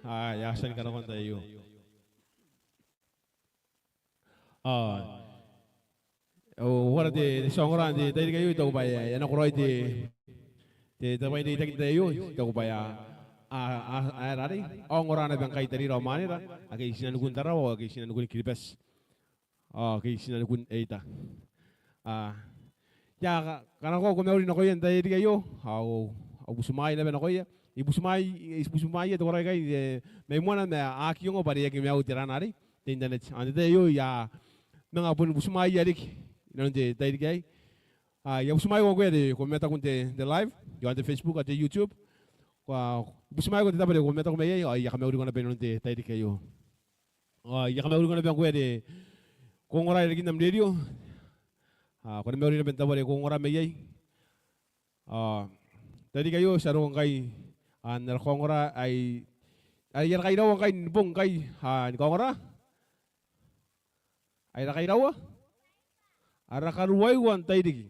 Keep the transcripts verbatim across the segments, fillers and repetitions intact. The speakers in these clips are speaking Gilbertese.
Ao e a tia ni kanakoa n tai aio. Ao uara te, te tia ongora n te tairiki aio, I taku bwa e a nakoraoi te, te tabo ae reitaki n tai aio, I taku bwa e a, a, a, a, a ongora naba ngkai tarira ao mwanera ake i tinanikun Tarawa, ake i tinanikun Kiribati. Ao ake i tinanikun Eita. Ao I a ka, kanakoa au kamauri nakoia n tairiki aio, ao au butimwaai naba nakoia. I butimwaai, I butimwaia te koraki aei, e, mai moana ma a aki ongo bwa are e aki maiu te ran arei, te internet. Ao n te tai aio I a manga boni butimwaia riki inanon te tairiki aei. Ao I a butimwaiko ngkoe are ko mamataku n te, te live, i aon te Facebook ao te YouTube. Ko a butimwaiko n te tabo are ko mamataku mai iai, ao I a kamauriko naba inanon te tairiki aio. Ao I a kamauriko naba ngkoe are ko ongora irarikin am rerio. Ao ko na mauri naba n tabo are ko ongora mai iai. Ao n tairiki aio ti a roko ngkai, ao n ara kaongora ae, ae ara kairaua ngkai ni bong ngkai, ao ni kaongora. Ae ara kairaua? Ara karuaiwa n tairiki.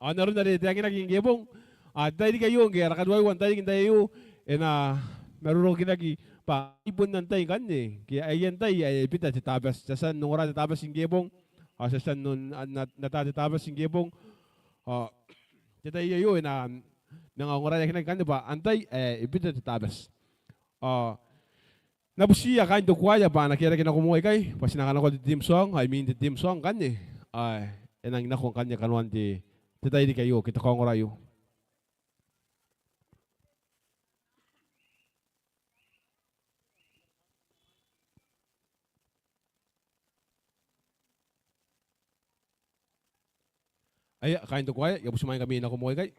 Ao n aron are e taekinaki ngke bong, ao te tairiki aio ngke ara karuaiwa n tairiki n tai aio, e na marorokinaki bwa ai bon antai ngkanne, ke aia antai ae e bita te Tabati. Ti a tia n ongora te Tabati ngke bong, ao ti a tia n, n, n ata te Tabati ngke bong. Ao te tai aio e na manga ongoraeakinaki ngkanne bwa antai ae e bita te Tabati. Ao N na butiia kaain te kuaea bwa a na kerake nako moa ikai, bwa ti na kanakoa te theme song, ao imwin te theme song ngkanne, ao e nang nako ngkanne kanoan te, te tairiki aio, ke te kaongora aio. Aia, kaain te kuaea, I a butimwaingkami nako moa ikai.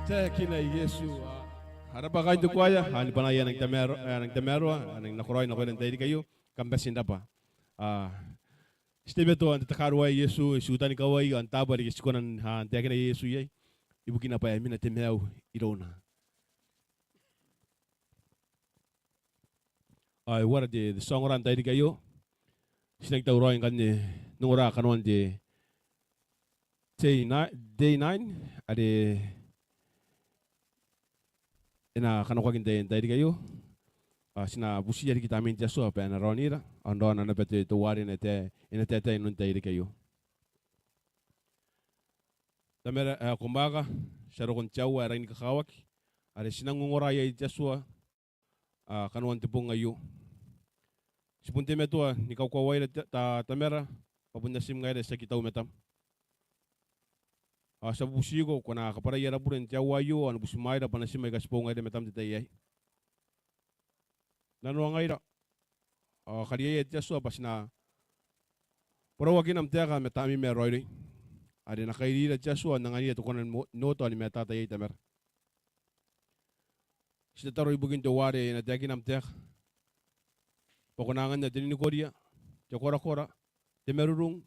Taekina Iesu. A, a rabwa kaain te kuaea, a, ni bwanaia a nang tamaroa, a, a nang tamaroa, a nang nakoraoi nakoira n te tairiki aio, kam bati n rabwa. A, ti teimatoa n tatakaruaea Iesu, e tiutan ikawai, ao n taabo are ti kona n, a, n taekina Iesu iai, ibukina bwa e mena te maiu irouna. Ao e uara te, te tia ongora n tairiki aio. Ti nang tauraoi ngkanne n ongora kanoan te day ni-, day nine, are e na kanakoaki n tai, n tairiki aio. Ao ti na butiia riki Tamnein te Atua bwa e na raonira, ao n raona naba te, teuare e na tae, e na taetae inanon tairiki aio. Tamara ae ko mwaaka, ti a roko n te aoa ae rangi ni kakawaki, are ti nang ongora iai te Atua, a, kanoan te bong aio. Ti bon teimatoa ni kakoauaira ta-, ta-, Tamara, bwa bon natim ngaira, ti aki tau i matam. Ao ti a bubutiko ko na kabwarai ara bure n te aoa aio, ao ni butimwaeira bwa natim aika ti boou ngaira i matam n te tai aei. Nanoangaira, ao kariaia te Atua bwa ti na borauakina am taeka ma Tamneim ae raoiroi, are e na kairira te Atua n anganiira te kona ni mo-, n oota ao ni matata iai, Tamara. Ti tataro ibukin teuare e na taekina am taeka, bwa ko na anganna te ninikoria, te korakora, te marurung,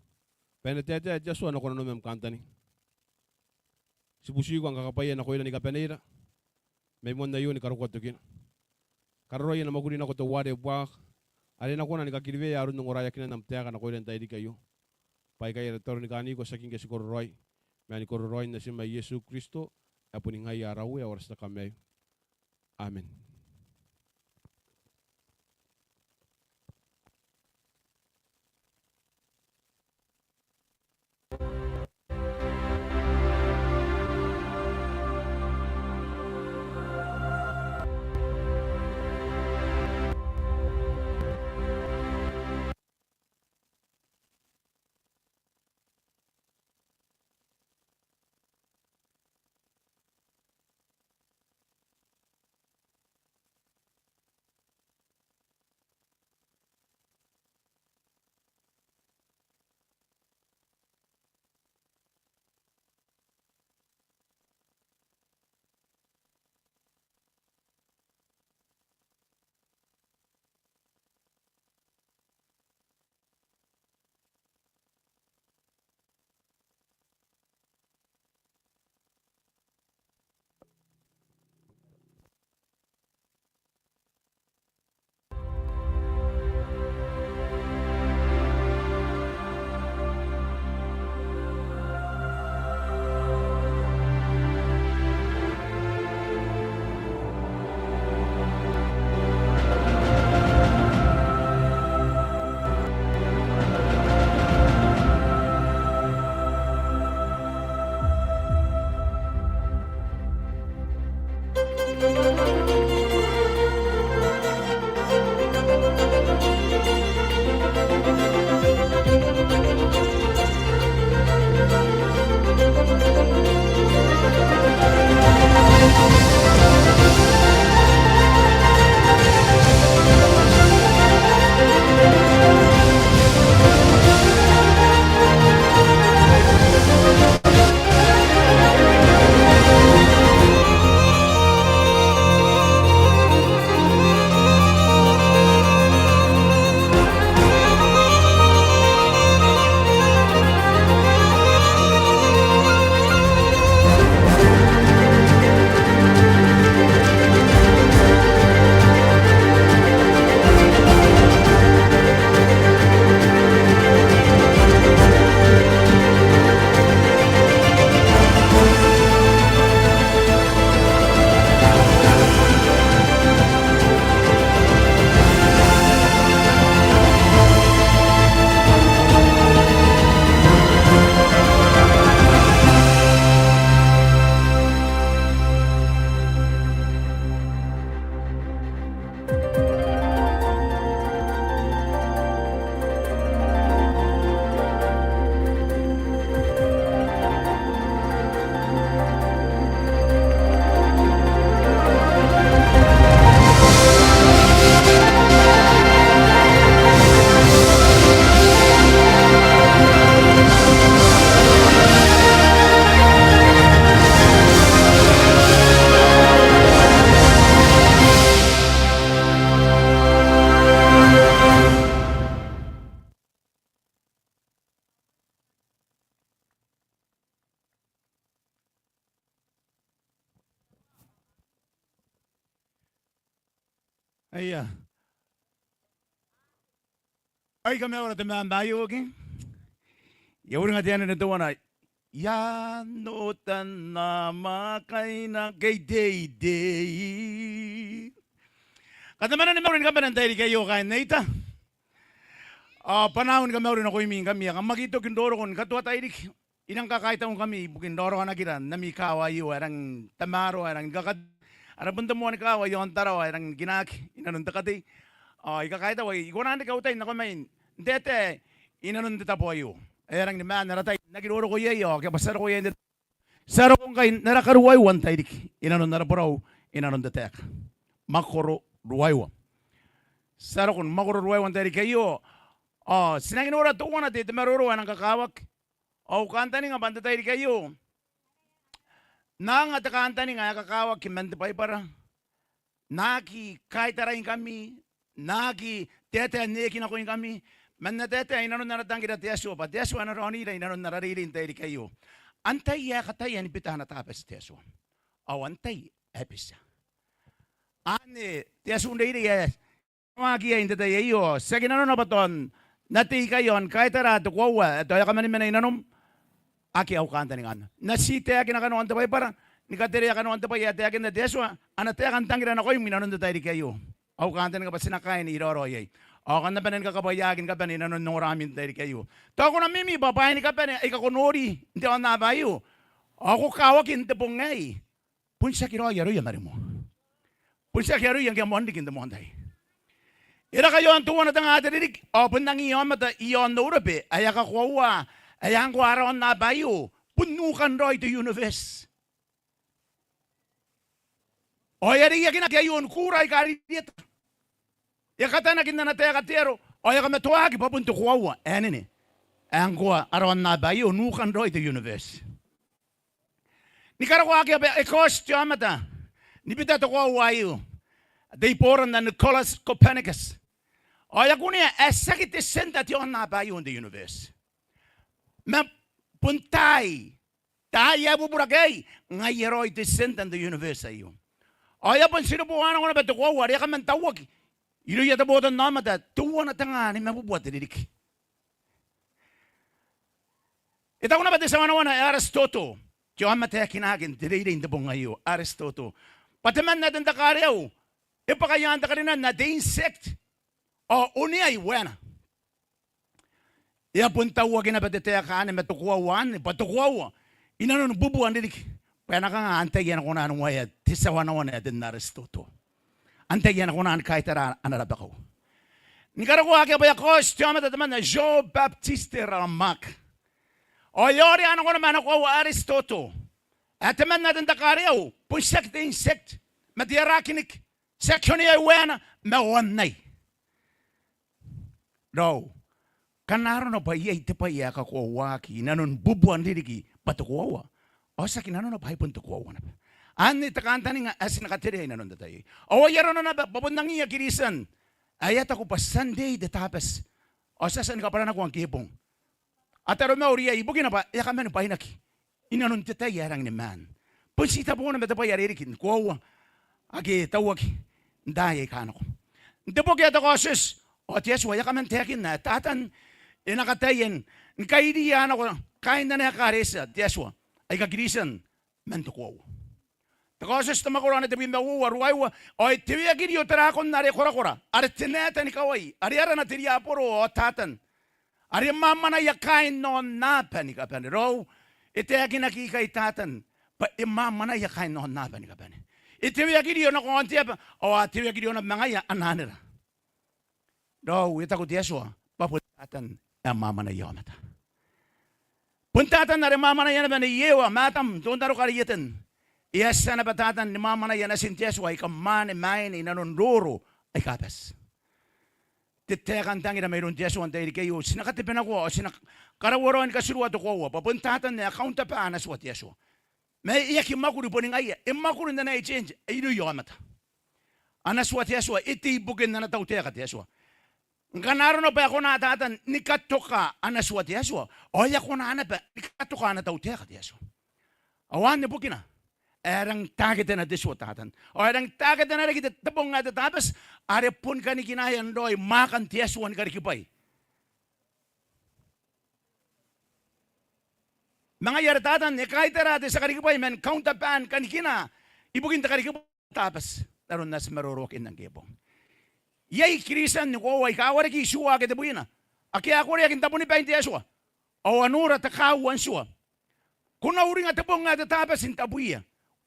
bwa e na taetae te Atua nakon nanom am kantaninga. Ti butiko ngkana ko kakabwaia nakoira ni kabaneira, mai moan aio ni karokoa tokina. Kararoa ana mwakuri nako teuare e buakaka, are e na kona ni kakiriwea aron ongoraeakinan am taeka nakoira n tairiki aio. Bwa aikai ara tataro ni kaaniko, tiaki ngke ti kororaoi, ma ni kororaoin natim ae Iesu Kristo, ae boni ngaia ara Uea ao ara tia kamaiu. Amen. Aia. Ai kamaura te mamba aio ke? I a uringa te anene teuana. I a nota n amwakaina kei teitei. Katamaroa ni mauri ni kabane n tairiki aio kaain Neita. Ao bwanaau ni kamauri nakoimi ngkami ae kam aki toki n roroko ni katoa tairiki. I rang kakaitau ngkami ibukin raoraonakira n ami kaawa aio ae rangi n tamaroa, ae rangi ni kakatiaki. Are bon te moan kaawa i aon Tarawa ae rangi ni kinaaki i nanon te katei. Ao I kakaitau, I kona n reke au tai n nako mai n taetae i nanon te tabo aio ae rangi ni maan ara tai n aki roroko iai, ao ke bwa ti a roko iai n te, ti a roko ngkai n ara karuaiwa n tairiki i nanon ara borau i nanon te taeka. Mwakoro ruaiwa. Ti a roko ni mwakoro ruaiwa n tairiki aio. Ao ti na aki nora teuana te, te maroro ae nang kakawaki. Au kantaninga bwa n te tairiki aio N na anga te kantaninga ae kakawaki man te Baibara. N na aki kaitaraingkami, N na aki taetae n eki nakoingkami, ma N na taetae i nanon ana tangira te Atua, bwa te Atua e na raonira i nanon ara reirei n tairiki aio. Antai ae kataia ni bita ana Tabati te Atua? Ao antai ae bitia? Anne te atu n reirei ae waaki iai n te tai aio, ao tiaki nanona bwa tao N na tei ikai ao ni kaitara te koaua ae tao e a kaman mena i nanom. Akea au kantaninga anne. N na ti taekina kanoan te Baibara ni katerea kanoan te bwai ae taekinna te Atua ana taeka n tangira nakoim i nanon te tairiki aio. Au kantaninga bwa ti na kaai n iraorao iai. Ao kam na bane ni kakabwaiaaki ni kabane i nanon ongoraami n te tairiki aio. Tao ko na mimi bwa bwaai ni kabane aika ko nori n te aonnaba aio ao ko kakawaki n te bong aei, bon tiaki raoi aroia ma rimoa. Bon tiaki aroia ngke a moan riki n te moan tai. E raka i aon teuana te nga te ririki ao bon angiia aomata i aon Eurobe ae a kakoaua ae ngkoa ara aonnaba aio bon nukan raoi te universe. Ao e a reiakinaki aio ni kuura aika ririeta. E a katanaki n ana taeka te aro ao e a kamatoaki bwa bon te koaua ae nene ae ngkoa ara aonnaba aio, nukan raoi te universe. Ni karokoa akea bwa e kaoti te aomata ni bita te koaua aio, Teiboran ao Nicholas Copernicus. Ao e a kunea ae tiaki te centre te aonnaba aio n te universe, ma bon taai, taai ae bubura ke aei, ngaia raoi te centre n te universe aio. Ao e a bon tiriboa nako naba te koaua are e a kaman tauaki irouia te botannaomata teuana te nga nimabubua te ririki. E taku naba te tia wanawana ae Aristotle, te aomata ae kinaaki n te reirei n te bong aio, Aristotle, bwa temanna ae ten te kareau e bwaka i aan te karinan ae te insect ao oneai waena. E a bon tauaki naba te taeka anne ma te koaua anne bwa te koaua i nanoni bubua n ririki. Bwa e na kanga antai ae na kona n waea te tia wanawana ae ten Aristotle? Antai ae na kona ni kaitara ana rabakau? Ni karokoa akea bwa e a kaoti te aomata temanna Jean-Baptiste Lamarck. Ao e a orea nako naba ana koaua Aristotle ae temanna ae ten te kareau bon tiaki te insect ma te arachnids, tiaki oneai waena ma oneai. Raou, ngkana arona bwa iai te bwai ae kakoauaki i nanon bubua n ririki bwa te koaua, ao tiaki nanona bwa ai bon te koaua naba. Anne te kantaninga ae ti na katerea i nanon te tai aei. Ao ai arona naba bwa bon angiia Kiritian ae a taku bwa Sunday te Tabati ao ti a tia ni kabwaranakoa ngke bong. A taromauri iai ibukina bwa e a kaman bwainaki i nanon te tai ae rangi ni maan. Bon ti tabona ma te bwai are riki ni koaua ake tauaki n taai aika nako. N te boki ae te Kaotioti ao te Atua e a kaman taekinna ae Tatan e na kataia ni kairiia nako kaain ana ekaretia te Atua aika Kiritian man te koaua. Te Kaotioti te mwakoro ae tebwi ma uoua, ruaiwa. Ao e teweakirio te rakon are korakora are te naetanikawai are arana te riaboro ao Tatan, are e mwamwanaia kaain aonnaba ni kabane. Raou, e taekinaki ikai Tatan bwa e mwamwanaia kaain aonnaba ni kabane. E teweakirio nako aon te aba ao a teweakirio naba ma ngaia ananera. Raou, e taku te Atua bwa bon Tatan ae mwamwanaia aomata. Bon Tatan are mwamwanaia naba Nei Ewa ma Atam n te onnaroka are i Eten. E a tia naba Tatan ni mwamwanaia natin te Atua aika mwaane ma aine i nanon roro aika bati. Te taeka n tangira mairoun te Atua n tairiki aio, ti na katebenakoa ao ti na karauaraoi ni katurua te koaua bwa bon Tatan ae kauntaba ana tua te Atua. Ma e aki mwakuri boni ngaia, e mwakuri n ana agent irouia aomata. Ana tua te Atua e tei ibukin ana tautaeka te Atua. Ngkana arona bwa e kona Tatan ni katoka ana tua te Atua ao e a kona naba ni katoka ana tautaeka te Atua. Ao anne bukina ae e rang taketena te tua Tatan. Ao e rang taketena riki te, te bong ae te Tabati, are bon kanikinaean raoi mwaakan te Atua ni karikibwai. Ma ngaia are Tatan e kaitara te tia karikibwai man counterpart, kanikina ibukin te karikibwai ae te Tabati n aron ae ti maroroakinna ngke e bong. Iai Kristian ni koaua aika a wareki tua ake tebwina, ake a koreaki n tabonibain te Atua, ao a nora te kaaua n tua. Ko na uringa te bong ae te Tabati n tabwiia.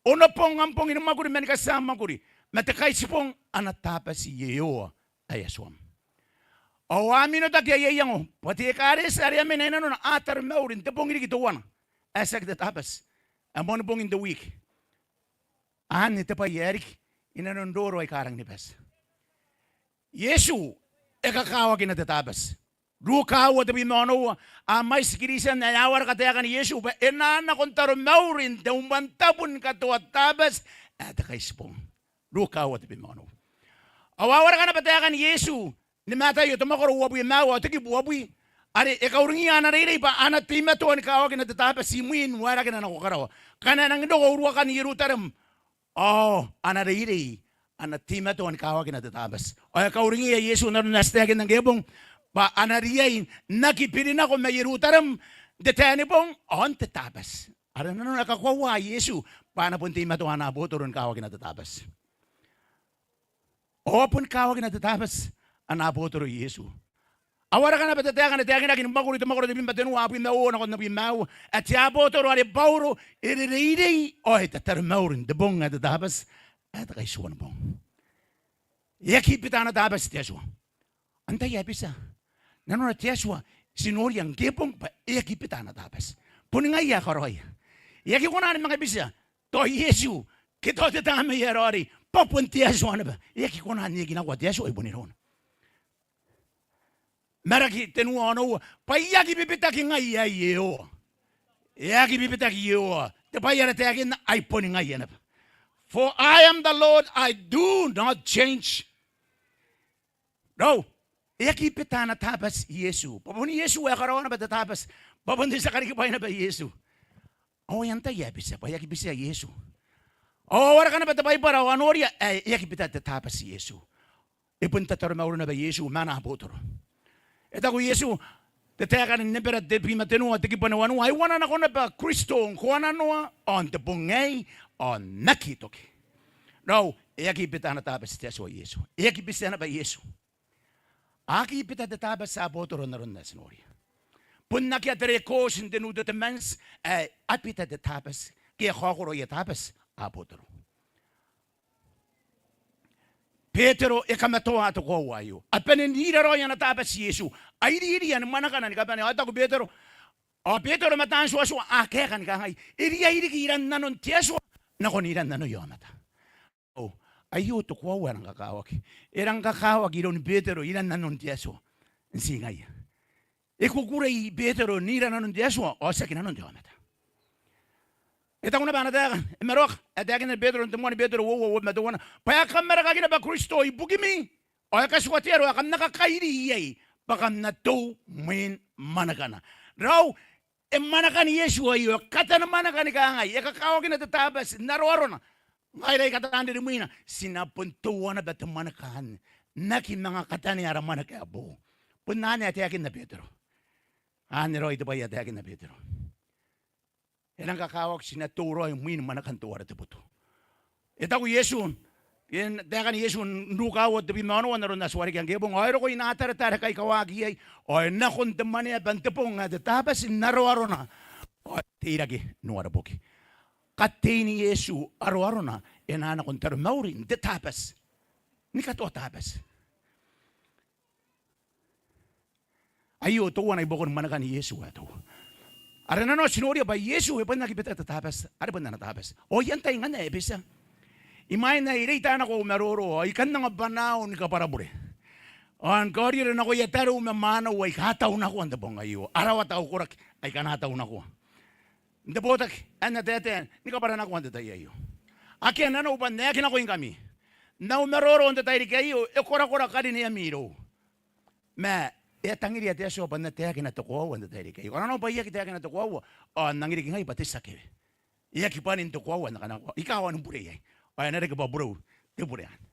Onobong am bong ni mwakuri ma ni katia am mwakuri, ma te Kaitibong ana Tabati Iehova ae Atuam. Ao a minotaki aia iango bwa te ekaretia are a mena i nanona a taromauri n te bong riki teuana ae tiaki te Tabati, ae moanibongin te wiki. Anne te bwai ae riki i nanon roro aika rangi ni bati. Iesu e kakawakina te Tabati. Ruka aua tebwi ma onoua, a mwaiti Kristian ae a wareka taekan Iesu bwa e na nako n taromauri n te umwantabu ni katoa te Tabati ae te Kaitibong. Ruka aua tebwi ma onoua. Ao a wareka naba taekan Iesu ni Mataio te mwakoro uabwi ma aua ao te kibu uabwi, are e kauringiia ana reirei bwa a na teimatoa ni kawakina te Tabati imwin waerake nako karawa, ngkana e nangi roko uruakan Ierutarem. Ao ana reirei, a na teimatoa ni kawakina te Tabati. Ao e kauringiia Iesu n aron ae ti taekinna ngke e bong bwa a na riai n aki biri nako ma Ierutarem n te taenibong ao n te Tabati. Are nanona e kakoaua Iesu bwa a na bon teimatoa ana abotoro ni kawakina te Tabati. Ao a boni kawakina te Tabati ana abotoro Iesu. A wareka naba te taeka ae taekinaki ni Mwakuri te mwakoro tebwi ma tenua, abwi ma uoua nakon abwi ma aua, ae te abotoro are Bauro e rereirei ao e tataromauri n te bong ae te Tabati ae te Kaitiuanibong. E aki bita ana Tabati te Atua. Antai ae bitia? Nanona te Atua, ti noria ngke e bong bwa e aki bita ana Tabati. Boni ngaia ae karaoia. E aki kona ni manga bitia tao Iesu ke tao te Tamnei ae Raoiroi, bwa bon te Atua naba. E aki kona n eki nakoa te Atua i bon irouna. Maraki tenua onoua, bwa I aki bibitaki ngai ae Iehova. E aki bibitaki Iehova. Te bwai are taekinna, ai boni ngaia naba. For I am the Lord, I do not change. Raou, e aki bita ana Tabati Iesu. Bwa bon Iesu ae karaoa naba te Tabati. Bwa bon te tia karikibwai naba Iesu. Ao e antai ae bitia? Bwa e aki bitia Iesu. Ao a wareka naba te Baibara ao a noria ae e aki bita te Tabati Iesu. E bon tataromauri naba Iesu ma ana abotoro. E taku Iesu, te taeka n Ebera tebwi ma tenua, te kibu ae wanua, ai wananako naba Kristo ngkoananoa ao n te bong aei ao n aki toki. Raou, e aki bita ana Tabati te Atua Iesu. E aki bitia naba Iesu. A aki bita te Tabati abotoro n aron ae ti noria. Bon akea te rekooti n te New Testament ae a bita te Tabati ke a kaokoroia Tabati abotoro. Betero e kamatoa te koaua aio. A bane n ira raoi ana Tabati Iesu. A iriiria ni mwanakana ni kabane. Ao e taku Betero, ao Betero ma taan tuatua a kaeka ni kangai, e riai riki iran nanon te Atua nakon iran nanoia aomata. Ao aio te koaua ae rang kakawaki. E rang kakawaki iroun Betero iran nanon te Atua. N ti ngaia. E kukurei Betero n ira nanon te Atua ao tiaki nanon te aomata. E taku naba ana taeka, e maroaka ae taekinna Betero n te moan Betero uoua, uabwi ma teuana, bwa e a kamarakaki naba Kristo ibukimi, ao e katikua te aro ae kam na kakairi iai, bwa kam na tou mwin mwanakana. Raou, e mwanakani Iesu aio, e katanimwanaka ni kangai, e kakawakina te Tabati n aroarona. Ngaira aika taan ririmwina, ti na bon toua naba te mwanaka anne n aki manga katanea ara mwanaka ae boou. Bon anne ae taekinna Betero. Anne raoi te bwai ae taekinna Betero. E rang kakawaki ti na tou raoi mwin mwanakan teuare te boto. E taku Iesu, n taekan Iesu n Ruka uoua tebwi ma onoua n aron ae ti warekia ngke e bong, ao e roko i Natareta are kaikawaki iai, ao e nako n te mwaneaba n te bong ae te Tabati n aroarona, ao e teirake n uareboki. Katein Iesu aroarona e na nako n taromauri n te Tabati. Ni katoa Tabati. Aio teuana i buakon mwanakan Iesu ae teuana. Are nanona ti noria bwa Iesu e bon aki bita te Tabati, are bon ana Tabati. Ao i antai ngkanne ae e bitia? Imwain ae I reita nako au maroro, ao I kan anga bwanaau ni kabwarabure, ao ni kaoriori nakoia tariu ma mwaneu aika a tau nakoa n te bong aio, a rawata au koraki aika a na tau nakoa n te botaki ae N na taetae ni kabwaranakoa n te tai aio. Akea nanou bwa N na ekinakoi ngkami. N au maroro n te tairiki aio, e korakora karineami irou. Ma e a tangiria te Atua bwa N na taekina te koaua n te tairiki aio. Ao nanona bwa I aki taekina te koaua, ao N nangi riki ngai bwa te tia kewe. E aki bane n te koaua n akana koaua. I kawa ni bure iai. Ao e na reke bwa burou te bure anne.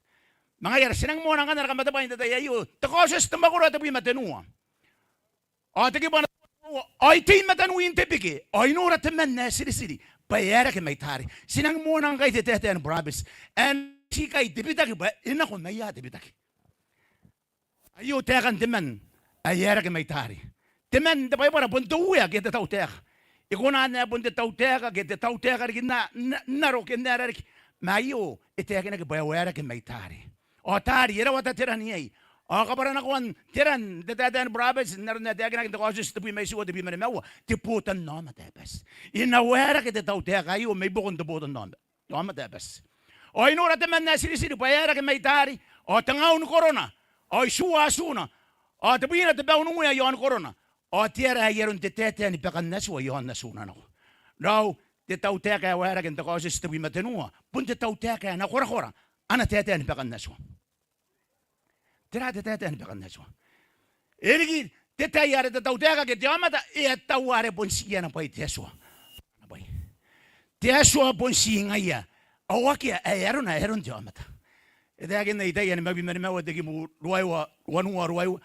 Ma ngaia are ti nang moana ngkanne ara kamatebwai n te tai aio, te Kaotioti te mwakoro tebwi ma tenua. Ao te kibu ae, ao I tei i mataniwin te bike, ao I nora temanna ae tiritiri, bwa e aerake mai taari. Ti nang moana ngkai te taetae ni burabeti. Ae ti kai te bitaki bwa e nako maia te bitaki. Aio taekan temanna ae aerake mai taari. Temanna n te Baibara bon te Uea ke te tautaeka. E kona n ae bon te tautaeka ke te tautaeka riki n a-, n a-, n aro ke n aera riki. Ma aio e taekinaki bwa e aerake mai taari. Ao taari e rawata te ran iai. Ao kabwaranakoan te ran n te taetae ni burabeti n aron ae taekinaki n te Kaotioti tebwi ma itiua, tebwi ma nimaua, te botannaomata ae bati. E na waerake te tautaeka aio mai buakon te botannaomata aomata ae bati. Ao I nora temanna ae tiritiri bwa e aerake mai taari, ao tengaun korona, ao itiua atuna, ao tebwina te bau n uea i aon korona, ao te ara ae i aron te taetae ni bakan Atua i aon Atua nako. Raou, te tautaeka ae waerake n te Kaotioti tebwi ma tenua bon te tautaeka ae na korakora ana taetae ni bakan Atua. Tera te taetae ni bakan Atua? E riki te tai are te tautaeka ke te aomata e a taua are bon ti ana bwai te Atua. Ana bwai. Te Atua bon ti ngaia. Ao akea ae arona ae aron te aomata. E taekinna Itaia nimabwi ma nimaua te kibu ruaiwa, wanua ruaiwa.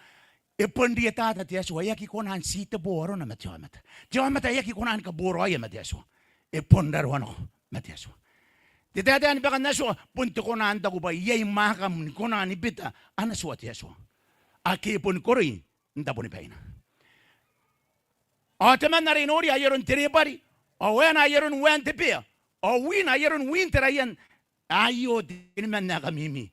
E bon rietata te Atua, e aki kona n titebo arona ma te aomata. Te aomata e aki kona ni kaboraoia ma te Atua. E bon raroa nako ma te Atua. Te taetae ni bakan Atua bon te kona n taku bwa iai mwaakam ni kona ni bita ana tua te Atua. Ake e boni koroi n tabonibaina. Ao temanna are I noria ai aron te rebwari, ao aena ai aron waen te bea, ao wina ai aron win te raian, aio te teniman ae kamimi.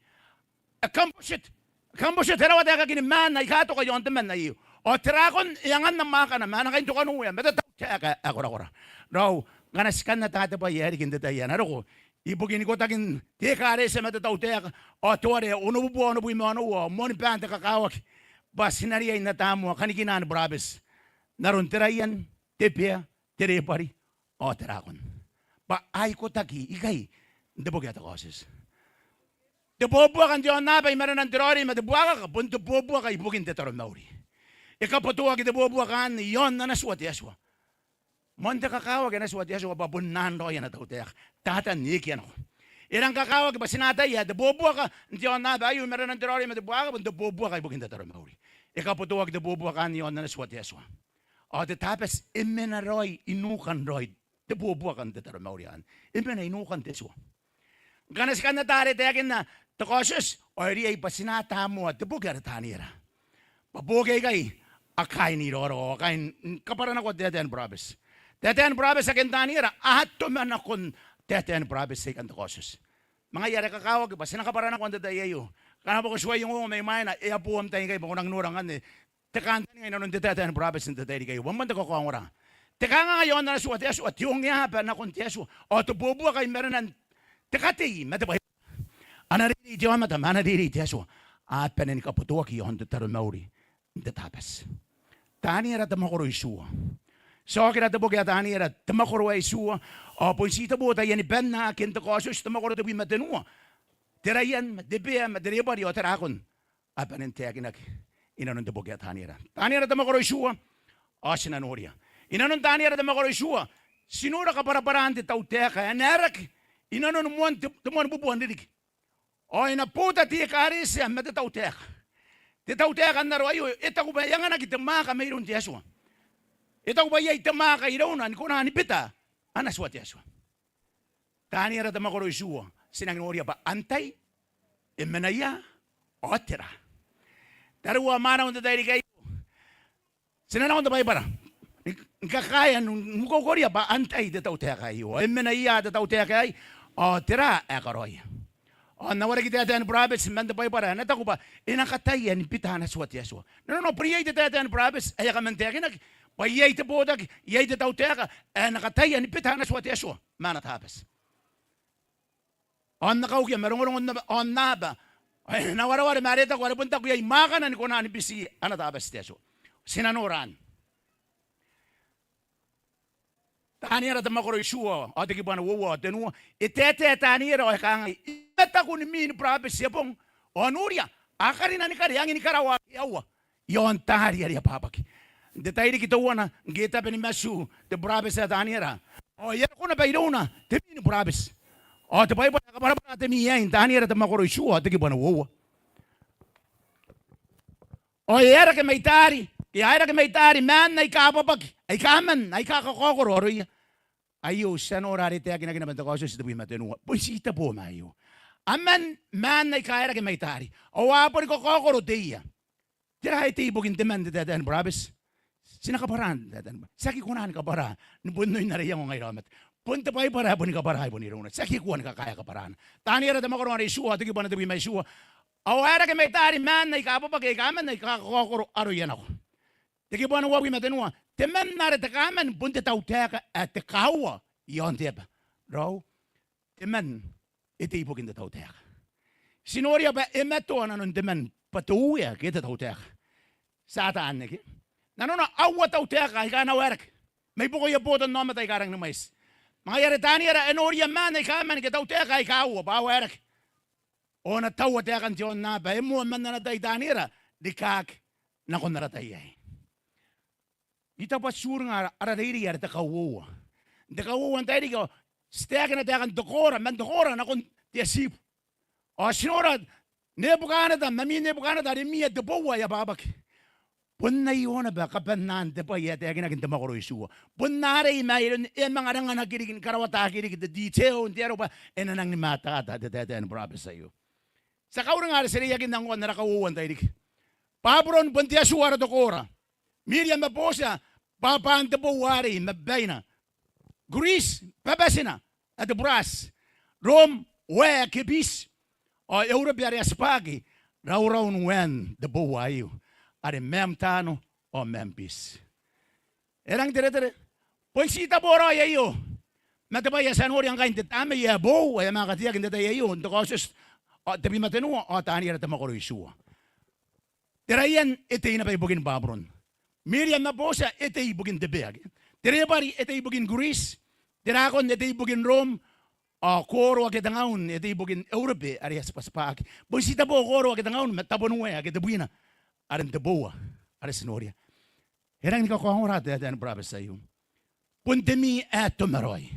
E composite, composite, e rawata ae kakin maan aika toka i aon temanna aio. Ao te rakon e anganna mwaakana ma ana kaintokanuea ma te tautaeka ae korakora. Raou, ngkana ti kan ata te bwai ae riki n te tai ae na roko ibukin ikotakin te ekaretia ma te tautaeka, ao teuare onobubua onobwi ma onoua, ao moanibaan te kakawaki, bwa ti na riai n ata moa kanikina ni burabeti n aron te raian, te bea, te rebwari, ao te rakon. Bwa a ikotaki ikai n te boki ae te Kaotioti. Te bobuaka n te aonnaba i marenan te raoiroi ma te buakaka bon te bobuaka ibukin te taromauri. E kabotouaki te bobuaka anne i aon ana tua te Atua. Moan te kakawaki ana tua te Atua bwa bon naan raoi ana tautaeka. Tatan e ekia nako. E rang kakawaki bwa ti na ataia ae te bobuaka n te aonnaba aio i marenan te raoiroi ma te buakaka bon te bobuaka ibukin te taromauri. E kabotouaki te bobuaka anne i aon ana tua te Atua. Ao te Tabati e mena raoi i nukan raoi te bobuaka n te taromauri anne. E mena i nukan te tua. Ngkana ti kan ata are e taekinna te Kaotioti, ao e riai bwa ti na ata moa te boki are Taniera. Bwa boki aikai a kaai n iraorao, a kaai ni kabwaranakoa te taetae ni burabeti. Te taetae ni burabeti ake n Taniera a toma nakon te taetae ni burabeti aikai n te Kaotioti. Ma ngaia are kakawaki bwa ti na kabwaranakoa n te tai aio. Ngkana bwa ko tuai ongo mai mwaina, e a bo am tai ngkai bwa ko nang nora ngkanne te kantaninga i nanon te taetae ni burabeti n te tairiki aio. Bwa moan te kakaongora. Te kanganga i aon ana tua te Atua, te ongeaba nakon te Atua, ao te bobuaka i marenan te katei ma te bwai. Ana reirei te aomata ma ana reirei te Atua a bane ni kabotouaki i aon te taromauri n te Tabati. Taniera te mwakoro itiua. Ti a okira te boki ae Taniera te mwakoro ae itiua, ao bon ti te botaiani banna ake n te Kaotioti te mwakoro tebwi ma tenua. Te raian, te bea, ma te rebwari, ao te rakon. A bane n taekinaki i nanon te boki ae Taniera. Taniera te mwakoro itiua, ao ti na noria. I nanon Taniera te mwakoro itiua, ti nora kabwarabwaraan te tautaeka ae na aerake i nanon moan te, te moan bubua n ririki. Ao e na bota te ekaretia ma te tautaeka. Te tautaeka n aro aio e taku bwa e anganaki te mwaaka mairoun te Atua. E taku bwa iai te mwaaka irouna ni kona ni bita ana tua te Atua. Taniera te mwakoro itiua, ti nangi noria bwa antai, e mena ia, ao tera. Tariu ao mwaneu n te tairiki aio, ti na nako n te Baibara ni, ni kakaea n, n ukoukoria bwa antai te tautaeka aio, ao e mena ia te tautaeka aei, ao tera ae karaoia. Ao n na wareki taetae ni burabeti man te Baibara ae na taku bwa e na kataia ni bita ana tua te Atua. Nanona bwa iai te taetae ni burabeti ae e a kaman taekinaki bwa iai te botaki, iai te tautaeka ae na kataia ni bita ana tua te Atua ma ana Tabati. Ao n na kaukia ma rongorongon aonnaba, ao e na wareware ma are e taku, are bon taku iai mwaakana ni kona ni biti ana Tabati te Atua. Ti na nora anne. Taniera te mwakoro itiua, ao te kibu ae uoua ao tenua. E taetae Taniera ao e kangai, I mataku ni mii ni burabeti ebong, ao noria, a karina ni kare angin karawa ake aua i aon taari are abwabwaki. N te tairiki teuana ngke e tabe ni matu te burabeti ae Taniera, Ao e a roko naba irouna te mii ni burabeti. Ao te Baibara e kabwarabwara te mii aei n Taniera te mwakoro itiua ao te kibu ae uoua. Ao e a rake mai taari, ke a rake mai taari maan aika abwabwaki, aika aman, aika kakaokoro aroia. Aio ti a nora are e taekinaki naba n te Kaotioti tebwi ma tenua. Bon titeboo ma aio. Aman maan aika a rake mai taari. Ao a boni kakaokoro te ia. Tera ae tei ibukin te man n te taetae ni burabeti? Ti na kabwara n te taetae ni burabeti. Ti aki kona ni kabwara ni bon oin ara iango ngaira aomata. Bon te Baibara ae boni kabwara, ae bon irouna. Ti aki kona ni kakaea kabwarana. Taniera te mwakoro are itiua, te kibu ae tebwi ma itiua. Ao a rake mai taari maan aika abwabwaki, aika aman, aika kakaokoro aroia nako. Te kibu ae uabwi ma tenua. Te man are te kaaman bon te tautaeka ae te kaaua i aon te aba. Raou, te man e tei ibukin te tautaeka. Ti noria bwa e matoa nanon te man bwa te Uea ke te tautaeka. Ti ataia anne ke? Nanona aua tautaeka aika a na waerake mai buakoia botannaomata aika rangi ni mwaiti. Ma ngaia are Taniera e noria maan aika aman ke tautaeka aika aua bwa a waerake. Ao ana taua taekan te aonnaba e moa man ana tai Taniera ni kaaki nakon ara tai aei. I taku bwa ti uringa ara, ara reirei are te kauoua. N te kauoua n tairiki ao ti taekina taekan te koora, man te koora nakon te atibu. Ao ti nora Nebukaneta, mami Nebukaneta are mia te boua ae abwabwaki. Bon aio naba kabannaan te bwai ae taekinaki n te mwakoro itiua. Bon arei ma aron e a manga ranganaki riki ni karawataki riki te detail n te aro bwa e na nangi ni mataata te taetae ni burabeti aio. Ti a kauringa are ti reiakinna ngkoa n ara kauoua n tairiki. Baburon bon te atiua are te koora. Miria ma Botia, bwabwaan te boua arei ma babaina. Greece, babatina ae te burati. Rom, wae ake biti. Ao Eurobe are atibwaki, rauraun waen te boua aio, are maium taano ao maium biti. E rangi n teretere. Bon titeboo raoi aio ma te bwai ae ti a noria ngkai n te tamnei ae boou ae a manga kateaki n te tai aio n te Kaotioti tebwi ma tenua ao Taniera te mwakoro itiua. Te raian e tei naba ibukin Baburon. Miria ma Botia e tei ibukin te bea. Te rebwari e tei ibukin Greece. Te rakon e tei ibukin Rom. Ao kooro ake tengaun e tei ibukin Eurobe are atibwatibwaki. Bon titeboo kooro ake tengaun ma taboniwae ake tebwina are n te boua are ti noria. E rangi ni kakaongora te taetae ni burabeti aio. Bon te mii ae toma raoi.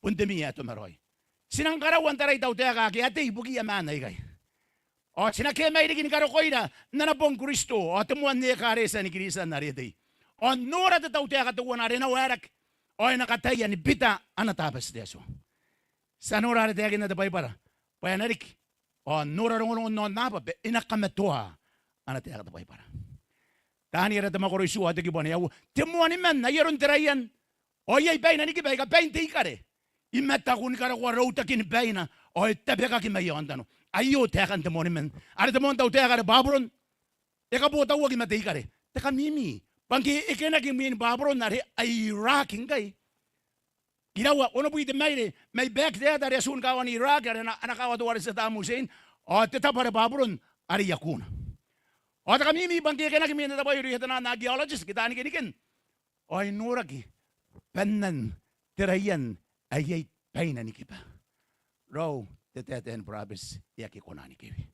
Bon te mii ae toma raoi. Ti nang karaua n tarai tautaeka ake a tei ibukiia maan aikai. Ao ti na kee mai riki ni karokoira n ana bong Kristo ao te moan ekaretia ni Kristian are e tei. Ao n nora te tautaeka teuana are e na waerake ao e na kataia ni bita ana Tabati te Atua. Ti a nora are taekinna te Baibara bwa e na riki. Ao n nora rongorongon aonnaba bwa e na kamatoa ana taeka te Baibara. Taniera te mwakoro itiua ao te kibu ae aua. Te moan man, ai aron te raian, ao iai baina ni kiba aika bain te ikare i mataku ni karokoa routakin baina ao e tabekaki mai aontano. Aio taekan te moan man are te moan tautaeka are Baburon. E kabotauaki ma te ikare. Te kamimi bwa ngke e kenaki imwin Baburon are ai Iraq ngkai, iraua onobwi te maire mai Baghdad are atun kaawan Iraq are ana, ana kaawa teuare Saddam Hussein, ao te tabo are Baburon are i akuna. Ao te kamimi bwa ngke e kenaki imwin te tabo aio irouia taian archaeologist ke taan keniken, ao e noraki bannan te raian ae iai baina ni kiba. Raou, te taetae ni burabeti e aki kona ni kewe.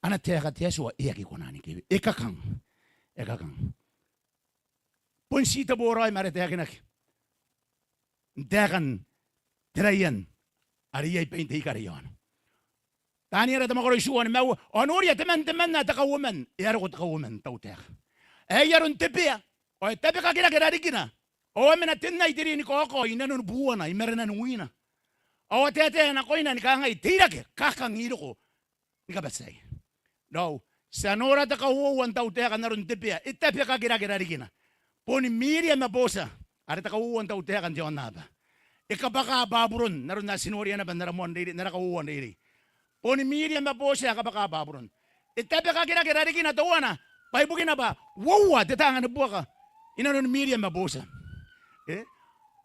Ana taeka te Atua e aki kona ni kewe. E kakang. E kakang. Bon titeboo raoi ma are taekinaki n taekan te raian are iai bain te ikare i aona. Taniera te mwakoro itiua ao nimaua. Ao noria, temanna, temanna ae te kauoman, e a roko te kauoman n tautaeka ae ai aron te bea, ao e tabekakirake rarikina, ao a mena tennai te rin kaokao i nanoni buana, i marenan wina. Ao a taetae nakoina ni kangai, teirake, kakang i roko ni kabatiai. Raou, ti a nora te kauoua n tautaeka n aron te bea, e tabekakirake rarikina. Boni Miria ma Botia are te kauoua n tautaeka n te aonnaba. E kabwaka Baburon n aron ae ti noria naba n ara moan reirei, n ara kauoua n reirei. Boni Miria ma Botia ae kabwaka Baburon. E tabekakirake rarikina teuana bwa ibukina bwa uoua te taanga ni buaka i nanoni Miria ma Botia. E?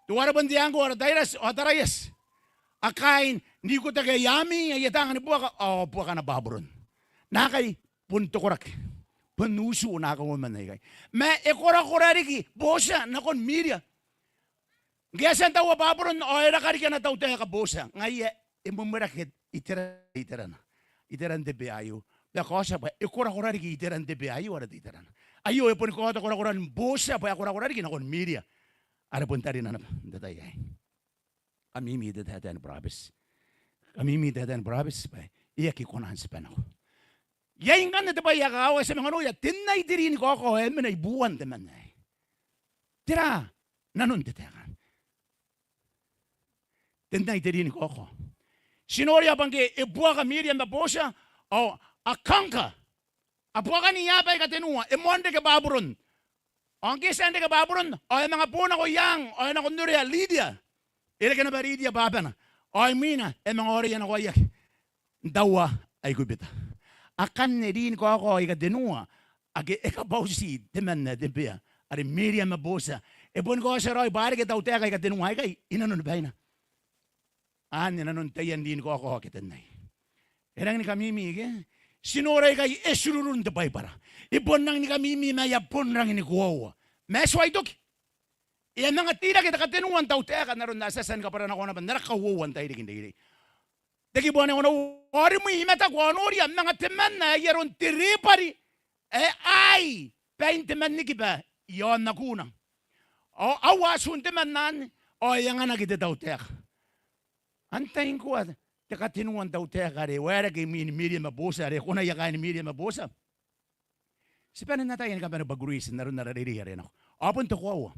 Teuare bon te angko are Tairati ao Taraiati, a kaai n ikotaki aia ami, aia taanga ni buaka, ao buakana Baburon. Naakai bon te koraki, bon utu nako uoman aikai. Ma e korakora riki Botia nakon Miria. Ngke e a tia n taua Baburon ao e raka riki ana tautaeka Botia. Ngaia e mwemweraki iteran, iterana, iteran te bea aio. Ma e kaotia bwa e korakora riki iteran te bea aio are te iterana. Aio e boni kaota korakoran Botia bwa e korakora riki nakon Miria. are bon tarina naba n te tai aei. Kamimi te taetae ni burabeti. Kamimi te taetae ni burabeti bwa e aki kona n tiba nako. Iai ngkanne te bwai ae kakawaki, ti a manga noria, tenai te rin ni kaokao ae mena i buan temanna aei. Tera nanon te taeka anne? Tenai te rin ni kaokao. Ti noria bwa ngke e buaka Miriam ma Botia, ao a conquer, a buakani aaba aika tenua, e moan reke Baburon. Ao ngke e tia n reke Baburon, ao e manga bo nako i aan, ao e nako n orea Litia. E reke naba Litia bwabana. Ao imwina e manga oreia nakoia n taua Aikubita. Akanne rin ni kaokao aika tenua ake e kabauti temanna ae te bea, are Miriam ma Botia. E boni kaotia raoi bwa a reke tautaeka aika tenua aikai i nanoni baina. Anne nanon taian rin ni kaokao ake tenai. E rangi ni kamimi ke? Ti nora ikai e tururun te Baibara. E bon rangi ni kamimi ma e a bon rangi ni koaua. Ma e tuai toki. E a manga teirake te katenua n tautaeka n aron ae ti a tia ni kabwara nako naba n ara kauoua n tairiki n reirei. Te kibu ae onoua, ao rimwi I mataku ao noria, manga temanna ae ai aron te rebwari ae aai bain te mannikiba i aon akuna. Ao aua atun temanna anne ao e anganaki te tautaeka. Antai ngkoa te katenua n tautaeka are e waerake imwin Miriam ma Botia, are e konaia kaain Miriam ma Botia? Ti bane n ataia ni kabane bwa Greece n aron ara reirei are nako. Ao bon te koaua.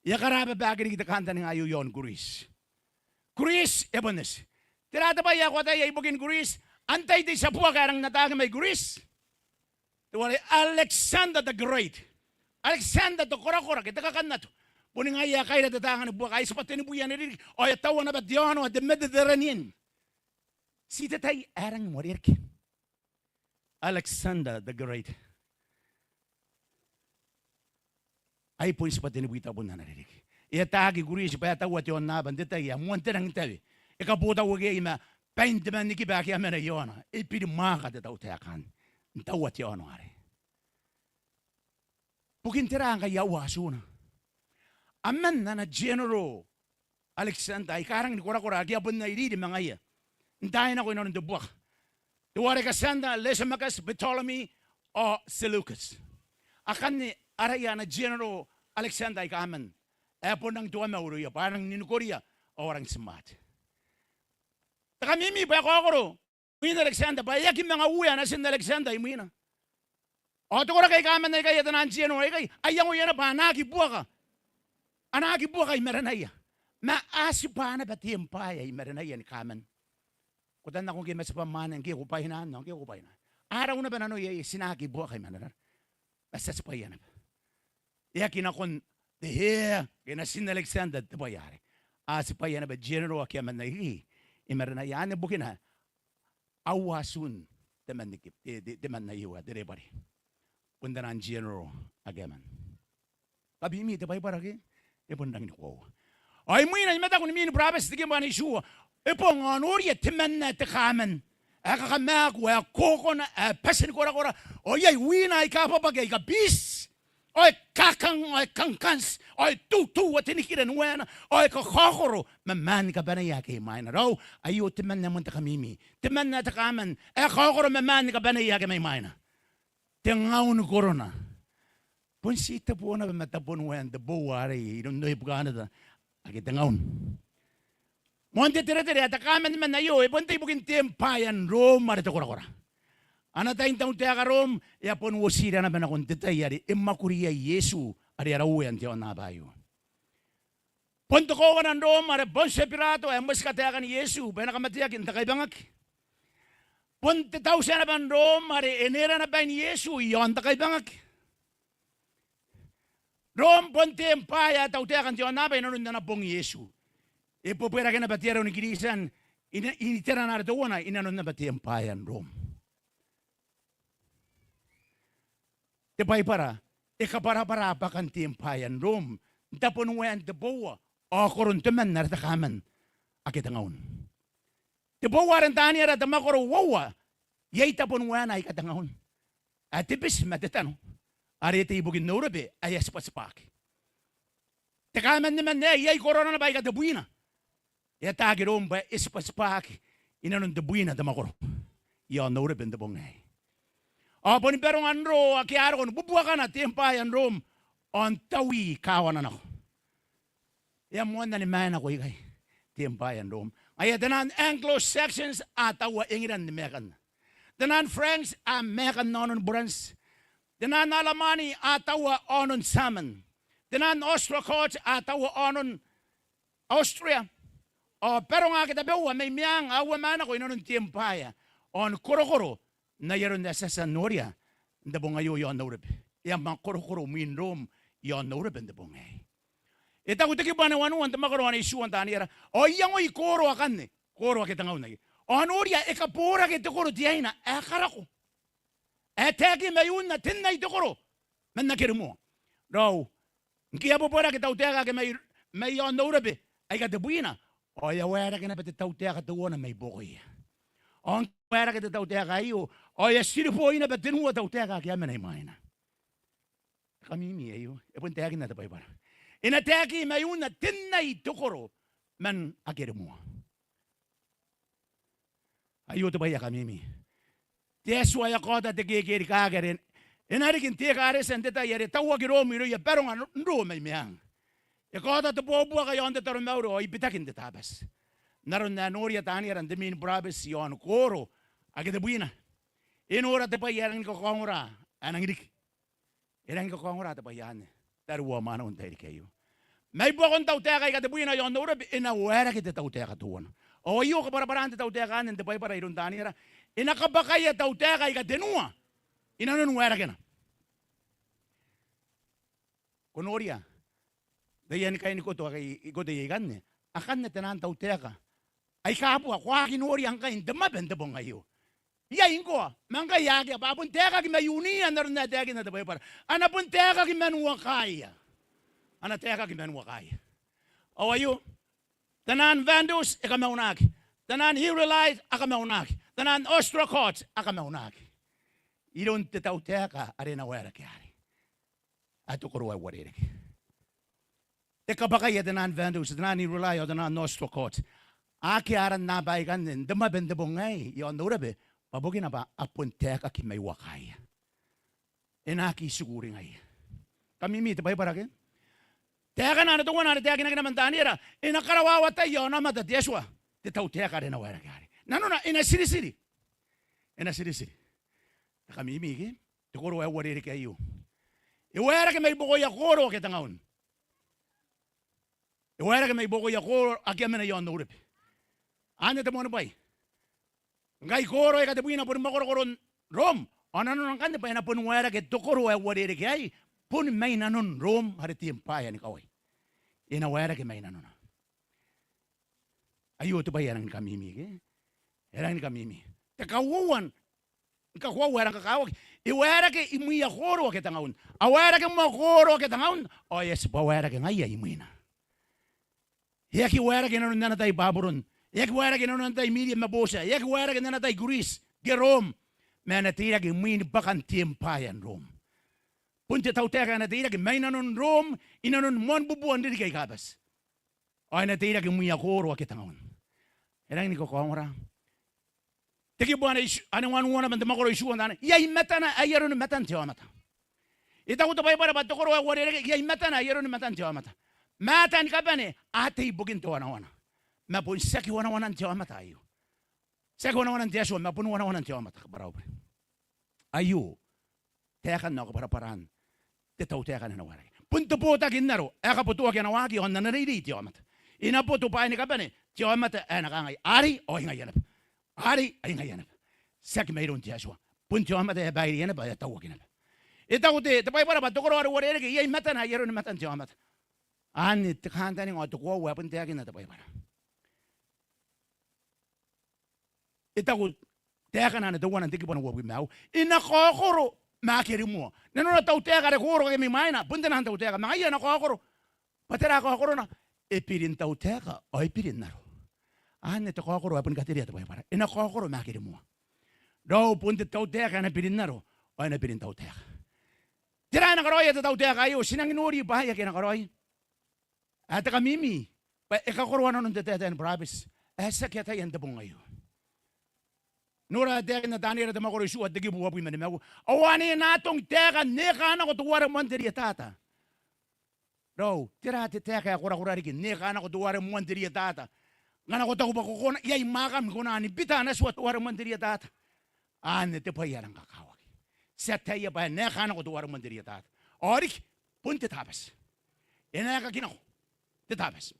E a karababaki riki te kantaninga aio i aon Greece. Greece e bon eti. Tera te bwai ae ko ataia ibukin Greece? Antai te tia buaka ae rangi n ataaki mai Greece? Teuare Alexander the Great. Alexander te korakora ke te kakannato. Boni ngaia ae kaira te taanga ni buaka, ai tibwa tenibwi ana ririki, ao e a taua naba te aono ae te Mediterranean. Ti te tai ae rangi n uarereke Alexander the Great. Ai bon tibwa tenibwi tabun ana ririki. E ataaki Greece bwa e a taua te aonnaba n te tai ae moan te rangi n tawe. E kabotauaki iai ma bain te mannikiba ake a mena i aona. E biri mwaaka te tautaeka anne n taua te aono arei. Bukin tera ngkai aua atuna? Aman ana general Alexander aika rangi ni korakora ake a bon airiri ma ngaia n taai nako inanon te buaka. Teuare Cassander, Lysimachus, Ptolemy ao Seleucus. Akanne araia ana general Alexander aika aman ae bon rangi n toamau irouia bwa a rangi n nikoria ao a rangi n smart. Te kamimi bwa e kaokoro mwin Alexander bwa e aki manga uea natin Alexander imwina. Ao te koraki aika aman aikai, a taan general aikai, a iangoia naba bwa a na aki buaka, a na aki buaka i marenaia. Ma a tibwa naba te empire i marenaia ni kaman. Ko tan nako ngke ma tibwa mwaane ngke ko bwaina anne, ngke ko bwaina. A rau naba nanoia ae ti na aki buaka i marenaia. Ma ti a tibwaia naba. E aki nakon te heir ke natin Alexander te bwai arei. A tibwaia naba general ake a manga iri i marenaia. Anne bukina aua atun te mannikiba, te, te, temanna aio ae te rebwari. Bon taian general ake a man. Kamimi te Baibara ke? E bon rangi ni koaua. Ao imwina I mataku ni mimi ni burabeti te kibu ae itiua. E bong ao noria temanna te kaman ae kakamaaku, ae kokona, ae bati ni korakora, ao iai wina aika bwabwaki aika biti, ao e kakang, ao e kangkanti, ao e toutoua te nikira ni waena, ao e kakaokoro ma maan ni kabaneia ake i mwaina. Raou, aio temanna ae moan te kamimi. Temanna te kaman ae kaokoro ma maan ni kabaneia ake mai mwaina. Te ngaun ni korona. Bon ti tabo naba ma tabon waen te boua arei i Nonoi Bukaneta ake te ngaun. Moan te teretere ae te kaman temanna aio e bon tei ibukin te empire n Rom are te korakora. Ana tai n tautaeka Rom e a bon uotira naba nakon te tai are e mwakuri iai Iesu are ara Uea n te aonnaba aio. Bon te kowana n Rom are Pontio Birato ae motikateakan Iesu bwa e na kamateaki n te kaibangaki. Bon te tautaeka naba n Rom are e nera naba bain Iesu i aon te kaibangaki. Rom bon te empire ae tautaeka n te aonnaba i nanon ana bong Iesu. E bwebwerake naba te aro ni Kiritian i na-, n iterana are teuana i nanon naba te empire n Rom. Te Baibara e kabwarabwara bwakan te empire n Rom n tabon waen te boua ao koron temanna are te kaman ake te ngaun. Te boua are n taani ara te mwakoro uoua, iai tabon waena aika te ngaun ae te biti ma te tano, are e tei ibukin Eurobe ae e a tibwatibwaki. Te kaman temanna aei iai korona naba aika tebwina. E ataaki Rom bwa e tibwatibwaki i nanon tebwina te mwakoro i aon Eurobe n te bong aei. Ao boni baronga n ro ake a roko ni bubuakana te empire n Rom ao n taui kawana nako. E a moanna ni maenako ikai te empire n Rom. Ngaia taian Anglo-Saxons a taua England ni maekanna. Taian French a maekan aonon Buranti. Taian Alamani a taua aonon Tiaman. Taian Ostrogoths a taua aonon Austria. Ao baronga ake tabeua mai meang a ua maenako inanon te empire. Ao ni korokoro n ai aron ae ti a tia n noria n te bong aio i aon Eurobe. E a mwakorokoro mwin Rom i aon Eurobe n te bong aei. E taku te kibu ae wanua n te mwakoro ae itiua n Taniera, ao I iangoi koro akanne, koro ake tengaun aei. Ao noria, e kaboraki te koro te aina ae karako, ae taekinaki mai unna tenai te koro man akere moa. Raou, ngke e a bobwarake tautaeka ake mai, mai aon Eurobe aika tebwina, ao e a waerake naba te tautaeka teuana mai buakoia. Ao ngke e waerake te tautaeka aio, ao e a tiriboi naba tenua tautaeka ake a mena i mwaina. Kamimi aio, e bon taekinna te Baibara. E na taekinaki mai unna tenai te koro man akere moa. Aio te bwai ae kamimi. Te Atua e a kaota te kekerikaaki are e na riki n te ekaretia n te tai are tauaki Rom irouia baronga n ro mai meang. E kaota te bobuaka i aon te taromauri ao i bitaki n te Tabati. N aron ae noria Taniera n te mwiin burabeti i aon koro ake tebwina. E nora te bwai ae rangi ni kakaongora ae rangi riki. E rangi ni kakaongora te bwai anne, tariu ao mwaneu, n tairiki aio. Mai buakon tautaeka aika tebwina i aon Eurobe, e na waerake te tautaeka teuana. Ao aio kabwarabwaraan te tautaeka anne n te Baibara iroun Taniera, e na kabwakaia tautaeka aika tenua inanon waerakena. Ko noria, taian kainikoto ake I kotoia ikanne, akanne taian tautaeka aika bua, ko a aki noria ngkai n te mwabe n te bong aio. Iai ngkoa, ma ngkai akea, bwa a bon taekaki mai uniia n aron ae taekinna te Baibara. A na bon taekaki man uakaaia. A na taekaki man uakaaia. Ao aio, taian Vandals e kamaunaki. Taian Heruli a kamaunaki. Taian Ostrogoths a kamaunaki. Iroun te tautaeka are e na waerake arei. Ae te koro ae uarereke. E kabwakaia taian Vandals, taian Heruli ao taian Ostrogoths. Akea aran naba aikanne n te mwabe n te bong aei i aon Eurobe, bwa bukina bwa a bon taekaki mai uakaaia. E na aki tiku uringaia. Kamimi te Baibara ke? Taekana anne teuana are taekinaki naba n Taniera, e na karawawatai aon aomata te Atua te tautaeka are e na waerake arei. Nanona e na tiritiri. E na tiritiri. Kamimi ke? Te koro ae uarereke aio. E waerake mai buakoia koro ake tengaun. E waerake mai buakoia koro ake a mena i aon Eurobe. Anne te moani bwai. Ngkai koro aika tebwina boni mwakorokoro n Rom, ao nanona ngkanne bwa e na boni waerake te koro ae uarereke aei, boni mai nanon Rom are te empire ni kawai. E na waerake mai nanona. Aio te bwai ae rangi ni kamimi ke? E rangi ni kamimi. Te kauoua ni kakoaua ae rang kakawaki. E waerake imwiia koro ake tengaun. A waerake moa koro ake tengaun, ao e a tibwa waerake ngaia imwina. E aki waerake inanon ana tai Baburon. E aki waerake inanon ana tai Miriam ma Botia. E aki waerake n ana tai Greece ke Rom. Ma e na teirake imwin bwakan te empire n Rom. Bon te tautaeka ae na teirake mai nanon Rom, inanon moan bubua n ririki aika bati. Ao e na teirake imwiia koro ake tengaun. E rangi ni kakaongora. Te kibu ane, ane wanua naba n te mwakoro itiua n Taniera. Iai matana ae i aroni matan te aomata. E taku te Baibara bwa te koro ae uarereke, iai matana ae i aroni matan te aomata. Mata ni kabane a tei ibukin te wanawana. Ma bon tiaki wanawanan te aomata aio. Tiaki wanawanan te Atua, ma bon wanawanan te aomata, kabwara au bure. Aio taekan ao kabwarabwaraan te tautaeka ae na waerake. Bon te botaki n aro ae kabotoaki ana waaki ao n ana reirei te aomata. E na boto bwaai ni kabane te aomata ae na kangai, arei ao ai ngaia naba. Arei ai ngaia naba. Tiaki mairoun te Atua. Bon te aomata ae baireia naba, ae tauaki naba. E taku te, te Baibara bwa te koro are uarereke, iai matana ae i aroni matan te aomata. Anne te kantaninga ao te koaua ae bon taekinna te Baibara. E taku taekana anne teuana n te kibu ae uabwi ma aua. E na kaokoro ma ake rimoa. Nanona tautaeka are koro ake mai mwaina, bon taian tautaeka. Ma ngaia e na kaokoro. Bwa tera kaokorona? E biri n tautaeka ao e biri n aro. Anne te kaokoro ae boni katerea te Baibara. E na kaokoro ma ake rimoa. Raou, bon te tautaeka ae na biri n aro ao e na biri n tautaeka. Tera ae na karaoia te tautaeka aio? Ti nangi nori bwaai ake e na karaoia. Ae te kamimi bwa e kakoroa nanon te taetae ni burabeti ae tiaki ataia n te bong aio. Nora ae taekinna Taniera te mwakoro itiua te kibu uabwi ma nimaua. Ao ane e na atong taekan eka nako teuare moan te rietata. Raou, tera te taeka ae korakora riki n eka nako teuare moan te rietata? Ngkana ko taku bwa ko kona, iai mwaakam ni kona ni bita ana tua teuare moan te rietata. Anne te bwai ae rang kakawaki. Ti ataia bwa e na eka nako teuare moan te rietata. Ao riki, bon te Tabati. E na ekaki nako te Tabati.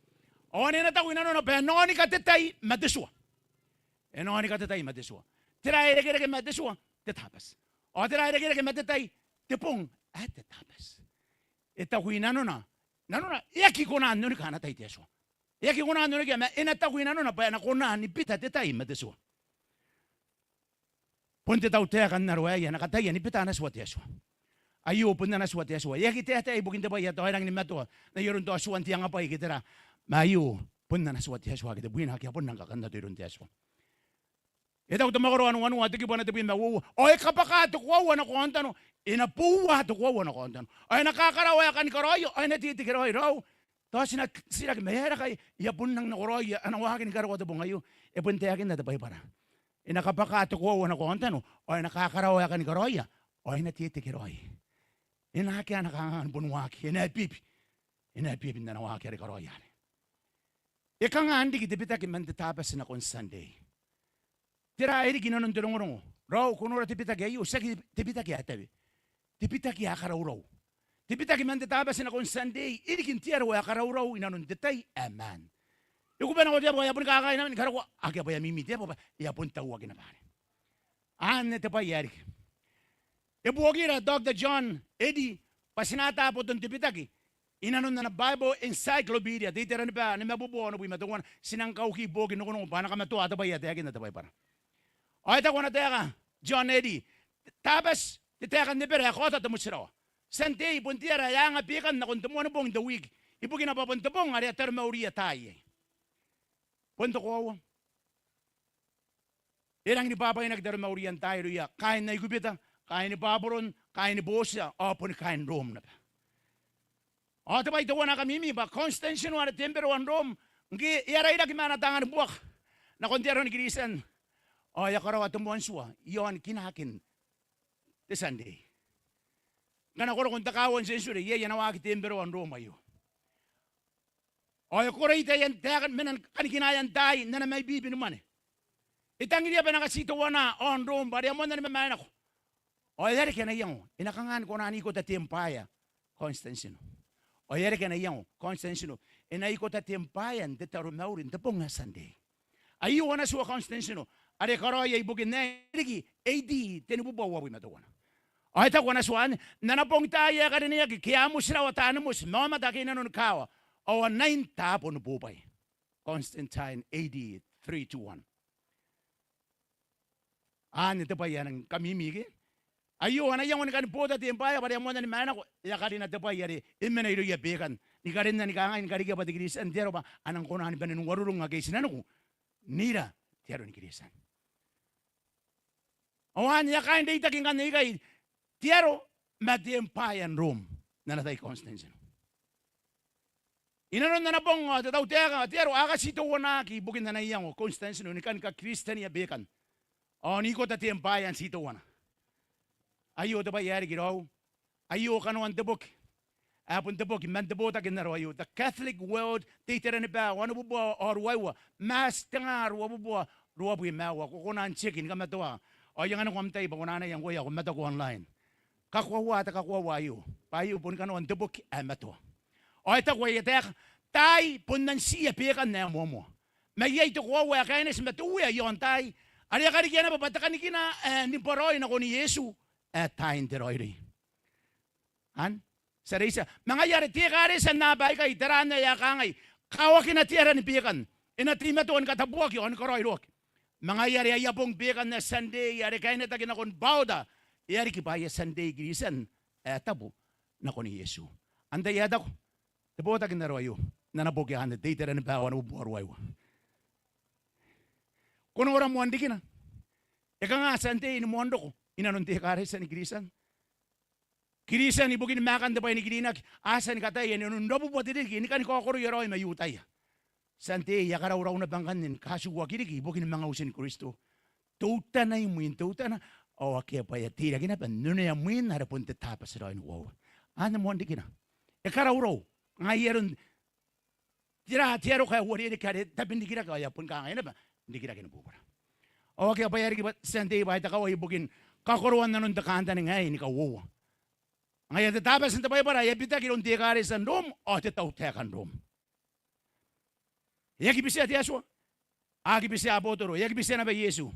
Ao ane e na taku i nanona bwa e na onika te tai ma te tua. E na onika te tai ma te tua. Tera ae irekereke ma te tua? Te Tabati. Ao tera ae irekereke ma te tai? Te bong ae te Tabati. E taku i nanona, nanona e aki kona n onika ana tai te Atua. E aki kona n onikia, ma e na taku i nanona bwa e na kona ni bita te tai ma te tua. Bon te tautaeka n aro aei, a na kataia ni bita ana tua te Atua. Aio bon ana tua te Atua. E aki taetae ibukin te bwai ae tao e rangi ni matoa n ai aron tao tuan te angabwai ke tera. Ma aio bon ana tua te Atua ke tebwina ake a bon nang kakannato iroun te Atua. E taku te mwakoro ae wanua, te kibu ae tebwi ma uoua: Ao e kabwaka te koaua nako aontano, e na boua te koaua nako aontano. Ao e na kakaraoa ae kani karaoia, ao e na tetekeraoi. Raou, tao ti na titiraki ma e aera ngkai e a bon nang nakoraoi ana waaki ni karokoa te bong aio. E bon taekinna te Baibara. E na kabwaka te koaua nako aontano, ao e na kakaraoa ae kani karaoia, ao e na tetekeraoi. E na akea ana kanganga ni bon waaki, e na ebibi. E na ebibi n ana waaki are karaoia anne. E kanga n riki te bitaki man te Tabati nakon Sunday? Tera ae riki i nanon te rongorongo? Raou, ko nora te bitaki aio, tiaki te bitaki ae tawe. Te bitaki ae karaurau. Te bitaki man te Tabati nakon Sunday e riki n te aro ae karaurau i nanon te tai ae maan. E kuba nako te aba ao e a boni kakaina ni karokoa, akea bwa e a mimi te aba bwa e a bon tauaki naba arei. Anne te bwai ae riki. E buokira Doctor John Eddy bwa ti na ata boton te bitaki i nanon ana Bible Encyclopedia, te iteraniba nimabubua onobwi ma teuana. Ti nang kauki boki n rongorongo bwa a na kamatoa te bwai ae taekinna te Baibara. Ao e taku ana taeka John Eddy, Tabati te taeka n Ebera ae kaota te motirawa. Sunday bon te ara ae anga bekan nakon te moani bong n te wiki, ibukina bwa bon te bong are a taromauria taai iai. Bon te koaua. E rangi ni bwabwainaki taromaurian taai irouia kaain Aikubita, kaain Baburon, kaain Botia, ao boni kaain Rom naba. Ao te bwai teuana ae kamimi bwa Konstantino are te emperoa n Rom, ngke e a rairaki ma ana taanga ni buaka nakon te aro ni Kristian, ao e a karaoa te moan tua iaon kinaakin te Sunday. Ngkana ko roko n te kaawa n tienture, iai ana waaki te emperoa n Rom aio. Ao e koreita aia taeka, mena ni kanikinaean taai n ana maibibi ni mwane. E tangiria bwa e na katiteuana aon Rom bwa are a moanna ni mamaenako. Ao e a reke ana iango, e na kanga ni kona n ikota te embwaea Konstantino. Ao e a reke ana iango Konstantino, e na ikota te embwaea n te taromauri n te bong ae Sunday. Aio ana tua Konstantino, are e karaoia ibukin ae riki A D tenibubua uabwi ma teuana. Ao e taku ana tua anne, n ana bong taai ae karineaki, ke a motirawa taani moti ma aomata ake i nanoni kaawa, ao a nain taabo ni bobwai. Constantine, A D three two one. Anne te bwai ae nang kamimi ke. Aio ana iango ni kani bota te embwaea bwa are a moanna ni maenako, e a karina te bwai are e mena irouia bekan, ni karinna ni kangai, ni karekea bwa te Kristian te aro bwa a nang kona ni bane n uarurung ake i tinaniku n ira te aro ni Kristian. Ao anne e a kaain reitaki ngkanne ikai te aro ma te embwaea n Rom n ana tai Konstantino. I nanon ana bong ao te tautaeka, te aro, a katiteuanaaki ibukin ana iango Konstantino ni kani kakristiania bekan ao n ikota te embwaea n titeuana. Aio te bwai ae riki raou. Aio kanoan te boki ae bon te boki man te botaki n aro aio, The Catholic World, te Iteraniba wanibubua ao ruaiwa, Maati tenga ruabubua ruabwi ma aua. Ko kona n tieki ni kamatoa. Ao I anganiko am tai bwa ko na anaia ngkoe ae ko mataku online. Kakoaua te kakoaua aio, bwa aio boni kanoan te boki ae matoa. Ao e taku aia taeka, taai bon antiia bekan ae moamoa. Ma iai te koaua ae kaineti ma te uea i aon taai, are e a karekea naba bwa te kanikina ae nibwaraoi nakon Iesu ae taain te raoiroi. Anne, ti a reitia. Ma ngaia are te ekaretia n aaba aikai, tera anne ae a kangai? Kawakina te ara ni bekan, e na teimatoa ni katabuaki ao ni karaoiroaki. Ma ngaia are aia bong bekan ae Sunday are kainetaki nakon bauta, e a riki bwa aia Sunday Kristian ae tabu nakon Iesu. Antai ae taku? Te botaki n aro aio n ana boki anne, te Iteraniba wanibubua ruaiwa. Ko nora moan rikina. E kanga Sunday ni moan roko i nanon te ekaretia ni Kristian? Kristian ibukin maakan te bwai ni kirinaki a tia ni kataia n nanon ruabubua te ririki ni kani kaokoroia raoi ma I-Iutaia. Sunday e a karaurau naba ngkanne ni katiuaki riki ibukin manga utin Kristo teutana imwin teutana, ao akea bwa e a teirake naba n onea mwin are bon te Tabati raoi ni koaua. Anne moan rikina. E karaurau Ngaia aron tera te aroka ae uarereke are tabe n rikirake, ao e a boni kangai naba n rikirake ni bubura. Ao akea bwa e a riki bwa Sunday bwa e te kawai ibukin kakoroan nanon te kantaninga aei ni kauoua. Ngaia te Tabati n te Baibara e a bitaki iroun te ekaretia n Rom ao te tautaeka n Rom. E aki bitia te Atua, a aki bitia abotoro, e aki bitia naba Iesu.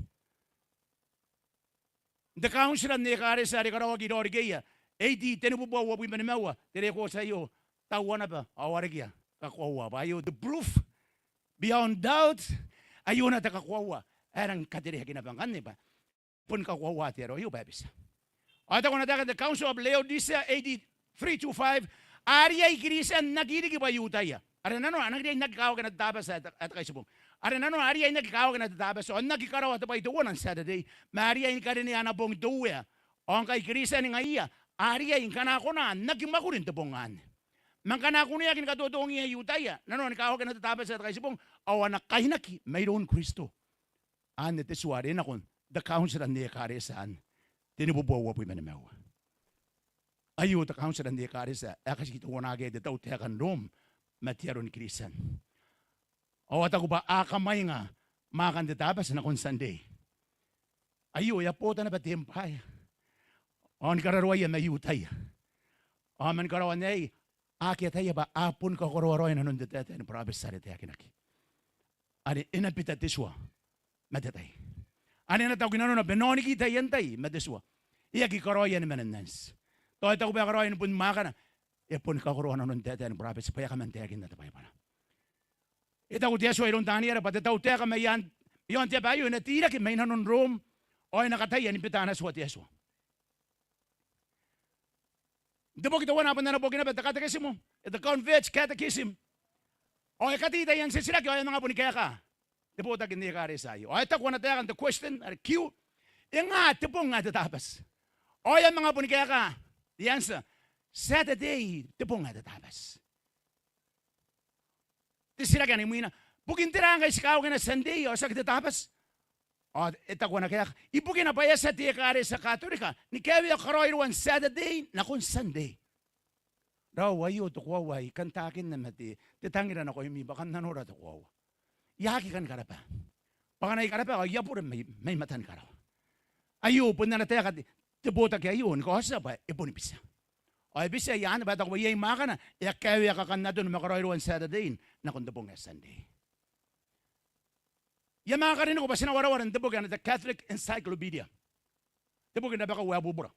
N te kauntira n ekaretia are karaoaki i rarikea, A D tenibubua uabwi ma nimaua, te rekooti aio, taua naba ao warekia, kakoaua bwa aio te proof beyond doubt, aio naba te kakoaua ae rangi ni katereaki naba ngkanne bwa boni kakoaua te aro aio bwa e bitia. Ao e taku ana taeka n te Council of Laodicea, A D three two five, a riai Kiritian n aki riki bwa I-Iutaia. Are nanona a nang riai n aki kawakina te Tabati ae te, ae te Kaitibong. Are nanona a riai n aki kawakina te Tabati ao n aki karaoa te bwai teuana n Saturday, ma a riai ni karinea ana bong te Uea. Ao ngkai Kiritian ngaiia a riai ngkana a kona n aki mwakuri n te bong anne. Ma ngkana a kuneaki ni katotongiia I-Iutaia nanona ni kawakina te Tabati ae te Kaitibong, ao a na kainaki mairoun Kristo. Anne te tua are e nako n te kauntira n ekaretia anne, tenibubua uabwi ma nimaua. Aio te kauntira n ekaretia ae katiteuanaaki iai te tautaeka n Rom ma te aro ni Kiritian. Ao a taku bwa a kamwainga mwaakan te Tabati nakon Sunday. Aio e a bota naba te empire ao ni kararoaia ma I-Iutaia. Ao man karaoan aei a aki ataia bwa a boni kakoroa raoi nanon te taetae ni burabeti are taekinaki. Are e na bita te tua ma te tai. Are e na taku i nanona bwa e na oniki taian tai ma te tua. E aki karaoia ni man ananti. Tao e taku bwa e karaoia ni bon mwaakana, e boni kakoroa nanon te taetae ni burabeti bwa e a kaman taekinna te Baibara. E taku te Atua iroun Taniera bwa te tautaeka mai aan, iaon te aba aio e na teirake mai nanon Rom ao e na kataia ni bita ana tua te Atua. N te boki teuana a bon nang boki naba te katekisimo, e te Convert's Catechism. Ao e katei taian titiraki ao e a manga boni kaeka te botaki n ekaretia aio. Ao e taku ana taeka n te question are Q, e nga te bong ae te Tabati? Ao e a manga boni kaeka, the answer, Saturday te bong ae te Tabati. Te titiraki ae imwina, bukin tera ngkai ti kawakina Sunday ao tiaki te Tabati? Ao e taku ana kaeka, ibukina bwa e a tia te Ekaretia Katorika ni kaewea karaoiroan Saturday nakon Sunday. Raou, aio te koaua ae I kan taekinna ma te, te tangira nakoimi bwa kam na nora te koaua. I aki kani karaba. Bwa ngkana I karaba ao I a bure mai, mai matanikarawa. Aio bon ana taeka te, te botaki aio ni kaotia bwa e boni bitia. Ao e bitia i aan bwa e taku bwa iai mwaakana e a kaewea kakan Aton ma karaoiroan Saturday nakon te bong ae Sunday. I a manga kariniko bwa ti na wareware n te boki ae te Catholic Encyclopedia, te boki n rabakau ae bubura,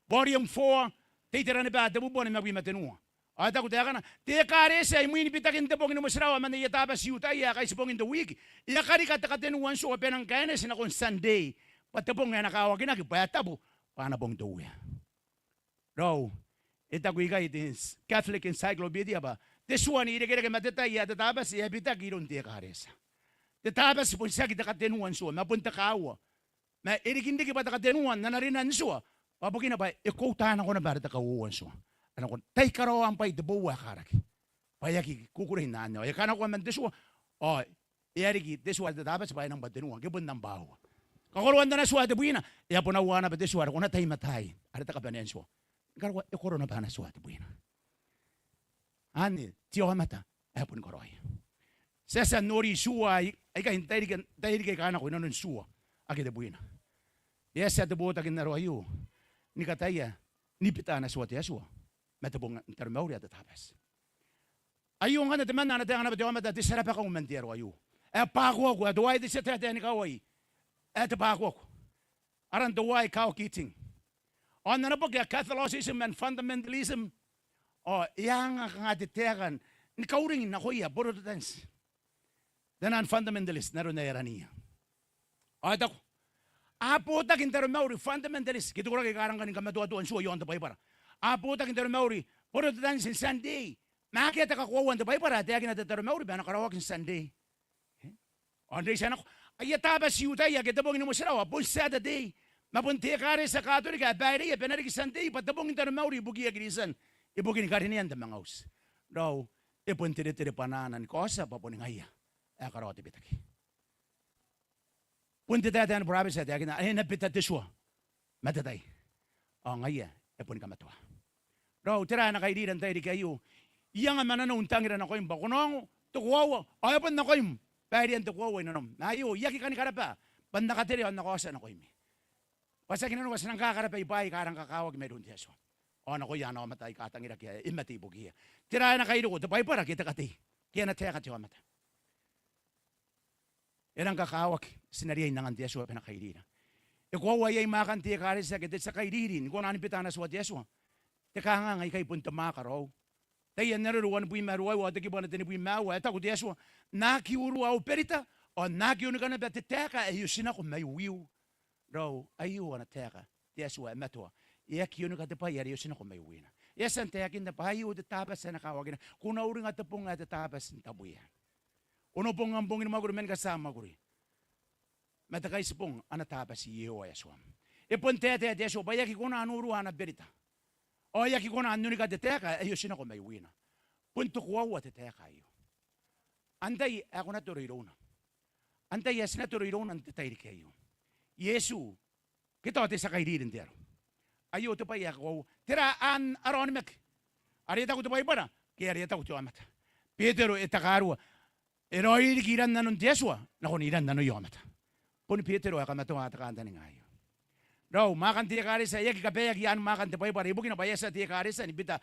Volume four, te iteraniba tebubua nimabwi ma tenua. Ao e taku taekana, te ekaretia imwin bitakin te bong ni motirawa man aia Tabati I-Iutaia ae Kaitibongin te Wiiki, e a karika te katenua n tua bwa e nang kaineti nakon Sunday bwa te bong ae na kawakinaki bwa e tabu bwa ana bong te Uea. Raou, e taku ikai te Catholic Encyclopedia bwa te tua n irekereke ma te tai ae te Tabati e a bitaki iroun te ekaretia. Te Tabati bon tiaki te katenua n tua ma bon te kaaua. Ma e riki n riki bwa te katenua n ana rinan tua bwa bukina bwa e kouta nako naba are te kauoua n tua. A nako tai karaoan bwai te boua ae karaki bwa e aki kukurei n anne. Ao e kanakoa man te tua ao e a riki te tua are te Tabati bwa e nang bwa tenua ke bon nambwa aua. Kakoroan ana tua tebwina, e a bon aua naba te tua are ko na tai mataai are te kabanea n tua. Ngkana e koro naba ana tua tebwina. Anne te aomata ae boni karaoia. Ti a tia n nori tua aikai n tairiki, tairiki aika nako inanon tua ake tebwina. E a tia te botaki n aro aio ni kataia ni bita ana tua te Atua ma te bong n taromauri ae te Tabati. Aio ngkanne temanna ana taeka naba te aomata ae te tia rabakau man te aro aio, ae bwakuaku, ae teuaei te tia taetae ni kawai ae te bwakuaku, aran teuaei cow kitting. Ao n ana boki ae Catholicism and Fundamentalism ao e a anga kanga te taeka ni kauring nakoia Borotetanti, taian fundamentalist n aron ae araniia. Ao e taku, a botaki n taromauri fundamentalist ke te koraki aika a rang ni kamatoatoa n tua iaon te Baibara. A botaki n taromauri Borotetanti n Sunday, ma akea te kakoaua n te Baibara ae taekina te taromauri bwa e na karaoaki n Sunday. Ao n reita nako, aia Tabati I-Iutaia ake te bong ni motirawa bon Saturday, ma bon te Ekaretia Katorika ae baireia bwa e na riki Sunday bwa te bong n taromauri ibukiia Kiritian ibukin karinean te manga uti. Raou, e bon teretere bwanaana ni kaotia bwa boni ngaia ae karaoa te bitaki. Bon te taetae ni burabeti ae taekinna are e na bita te tua ma te tai. Ao ngaia e boni kamatoa. Raou, tera ae na kairira n tairiki aio? I anga ma nanou n tangira nakoim bwa ko na ongo te koaua, ao e bon nakoim bairean te koaua i nanom. Ma aio, I aki kani karaba bwa N na katere ao N na kaotia nakoimi, bwa tiaki nanona bwa ti nang kakarabai bwaai aika rang kakawaki mairoun te Atua, ao nakoia ana aomata aika tangiraki ae e mate ibukiia. Tera ae na kairiko, te Baibara ke te katei, ke ana taeka te aomata? E rang kakawaki, ti na riai n angan te Atua bwa e na kairira. E koaua iai mwaakan te ekaretia ke te tia kairiri ni kona ni bita ana tua te Atua? Te kanganga ikai bon te mwaaka raou. Taian Areru wanibwi ma ruaiwa ao te kibu ae tenibwi ma aua, e taku te Atua: N na aki urua au berita, ao N na aki onika naba te taeka ae otinako mai wiu. Raou, aio ana taeka te Atua ae matoa. E aki onika te bwai are otinako mai wina. E a tia n taekinna bwa aio te Tabati ae na kawakina. Ko na uringa te bong ae te Tabati n tabwia. Onobong am bong ni mwakuri man katia mwakuri, ma te Kaitibong ana Tabati Iehova Atuam. E bon taetae te Atua bwa e aki kona n urua ana berita, ao e aki kona n onika te taeka ae otinako mai wina. Bon te koaua te taeka aio. Antai ae ko na toro irouna? Antai ae ti na toro irouna n te tairiki aio? Iesu, ke tao te tia kairiri n te aro? Aio te bwai ae koaua. Tera ana ara onimaki? Are e taku te Baibara ke are e taku te aomata? Betero e takarua. E raoiroi riki iran nanon te Atua nakon iran nanoia aomata. Boni Betero ae kamatoa te kantaninga aio. Raou, mwaakan te ekaretia e aki kabaeaki i aan mwaakan te Baibara ibukina bwa e a tia te ekaretia ni bita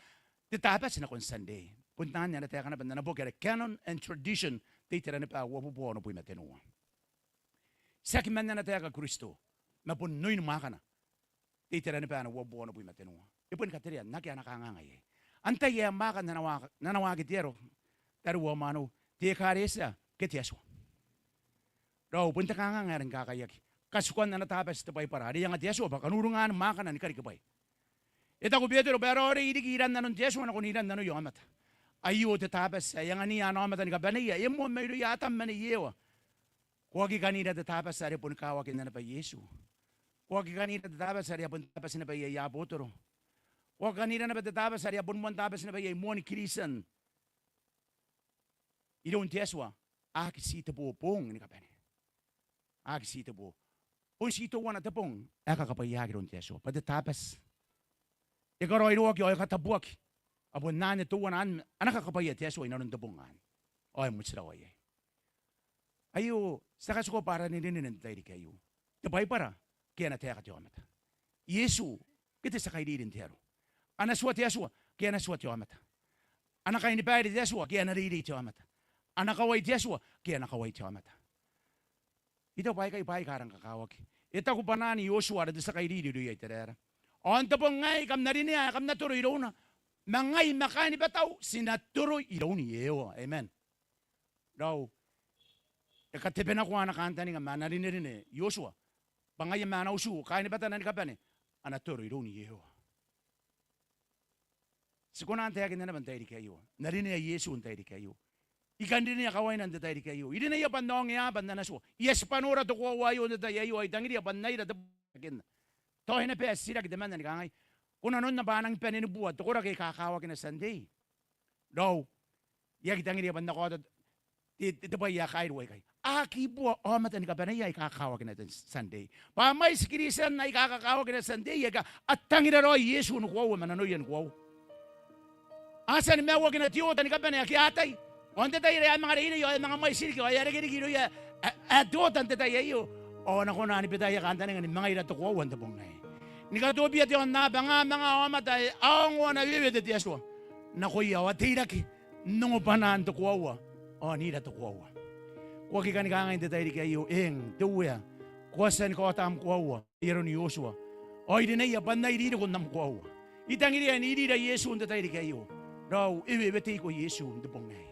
te Tabati nakon Sunday. Bon anne ana taeka naba n ana boki are Canon and Tradition, te iteranibaa uabubua onobwi ma tenua. Tiaki man ana taeka Kristo, ma bon oin mwaakana, te iteranibaa uabubua onobwi ma tenua. E boni katerea n akea ana kanganga iai. Antai ae mwaaka n ana waaki, n ana waaki te aro, tariu ao mwaneu, te ekaretia ke te Atua? Raou, bon te kanganga ae rang kakaiaki. Katikuan ana Tabati te Baibara are e anga te Atua bwa kanuringaan mwaakana ni karikibwai. E taku Betero bwa e raoiroi riki iran nanon te Atua nakon iran nanoia aomata. Aio te Tabati ae e angania ana aomata ni kabaneia, e moa mairouia Atam ma Nei Ewa. Ko aki kan ira te Tabati are boni kawakinna naba Iesu. Ko aki kan ira te Tabati are e a bon Tabati naba iai abotoro. Ko aki kan ira naba te Tabati are e a boni moan Tabati naba iai moan Kristian iroun te Atua. A aki ti te boo boong ni kabane. A aki ti te boo. Bon ti teuana te bong ae kakabwaiaaki iroun te Atua bwa te Tabati. E karaoiroaki ao e katabuaki. Ao bon anne teuana ana kakabwaia te Atua inanon te bong anne. Ao e motirawa iai. Aio, ti a katikua bwa ara rinerine n te tairiki aio, te Baibara ke ana taeka te aomata? Iesu ke te tia kairiri n te aro? Ana tua te Atua ke ana tua te aomata? Ana kainibaire te Atua ke ana reirei te aomata? Ana kawai te Atua ke ana kawai te aomata? I taku bwa aikai bwaai aika rang kakawaki. E taku bwanaan Iotua are te tia kairiri irouia Iteraera: Ao n te bong aei kam na rinea ae kam na toro irouna, ma ngai ma kaain batau ti na toro iroun Iehova. Amen. Raou, e katebenako ana kantaninga ma ana rinerine Iotua bwa ngaia ma ana utu, kaain batana ni kabane a na toro iroun Iehova. Ti kona n taekinna naba n te tairiki aio, N na rinea Iesu n te tairiki aio. I kan rinea kawaina n te tairiki aio. I rineia bwa N na ongea bwa N na natua. I a tibwa nora te koaua aio n te tai aio, ao I tangiria bwa N na ira te bong ae taekinna. Tao e na bae titiraki temanna ni kangai: Ko nanonna bwa a nangi bane ni bua te koraki aika kakawakina Sunday? Raou, I aki tangiria bwa N na kaota te, te, te bwai ae kairua ikai. A aki bua aomata ni kabaneia aika kakawakina Sunday. Bwa a mwaiti Kristian aika kakawakina Sunday aika a tangira raoi Iesu ni koaua ma nanoia ni koaua. A tia ni maiuakina te oota ni kabane ake a tai. Ao n te tai are a manga reirei ao e manga mwaiti riki ao e a reke riki irouia ae, ae te oota n te tai aio. Ao a na kona ni bitaia kantaninga ni manga ira te koaua n te bong aei. Ni katobibia te aonnaba, nga manga aomata ae a ongo ana wewete te Atua nakoia ao a teirake n ongo bwanaan te koaua ao n ira te koaua. Ko aki kani kangai n te tairiki aio: Eng, te Uea, ko a tia ni kaota am koaua i aron Iotua, ao I rineia bwa N na iririko n am koaua. I tangiria ae N na irira Iesu n te tairiki aio. Raou, e weweteiko Iesu n te bong aei.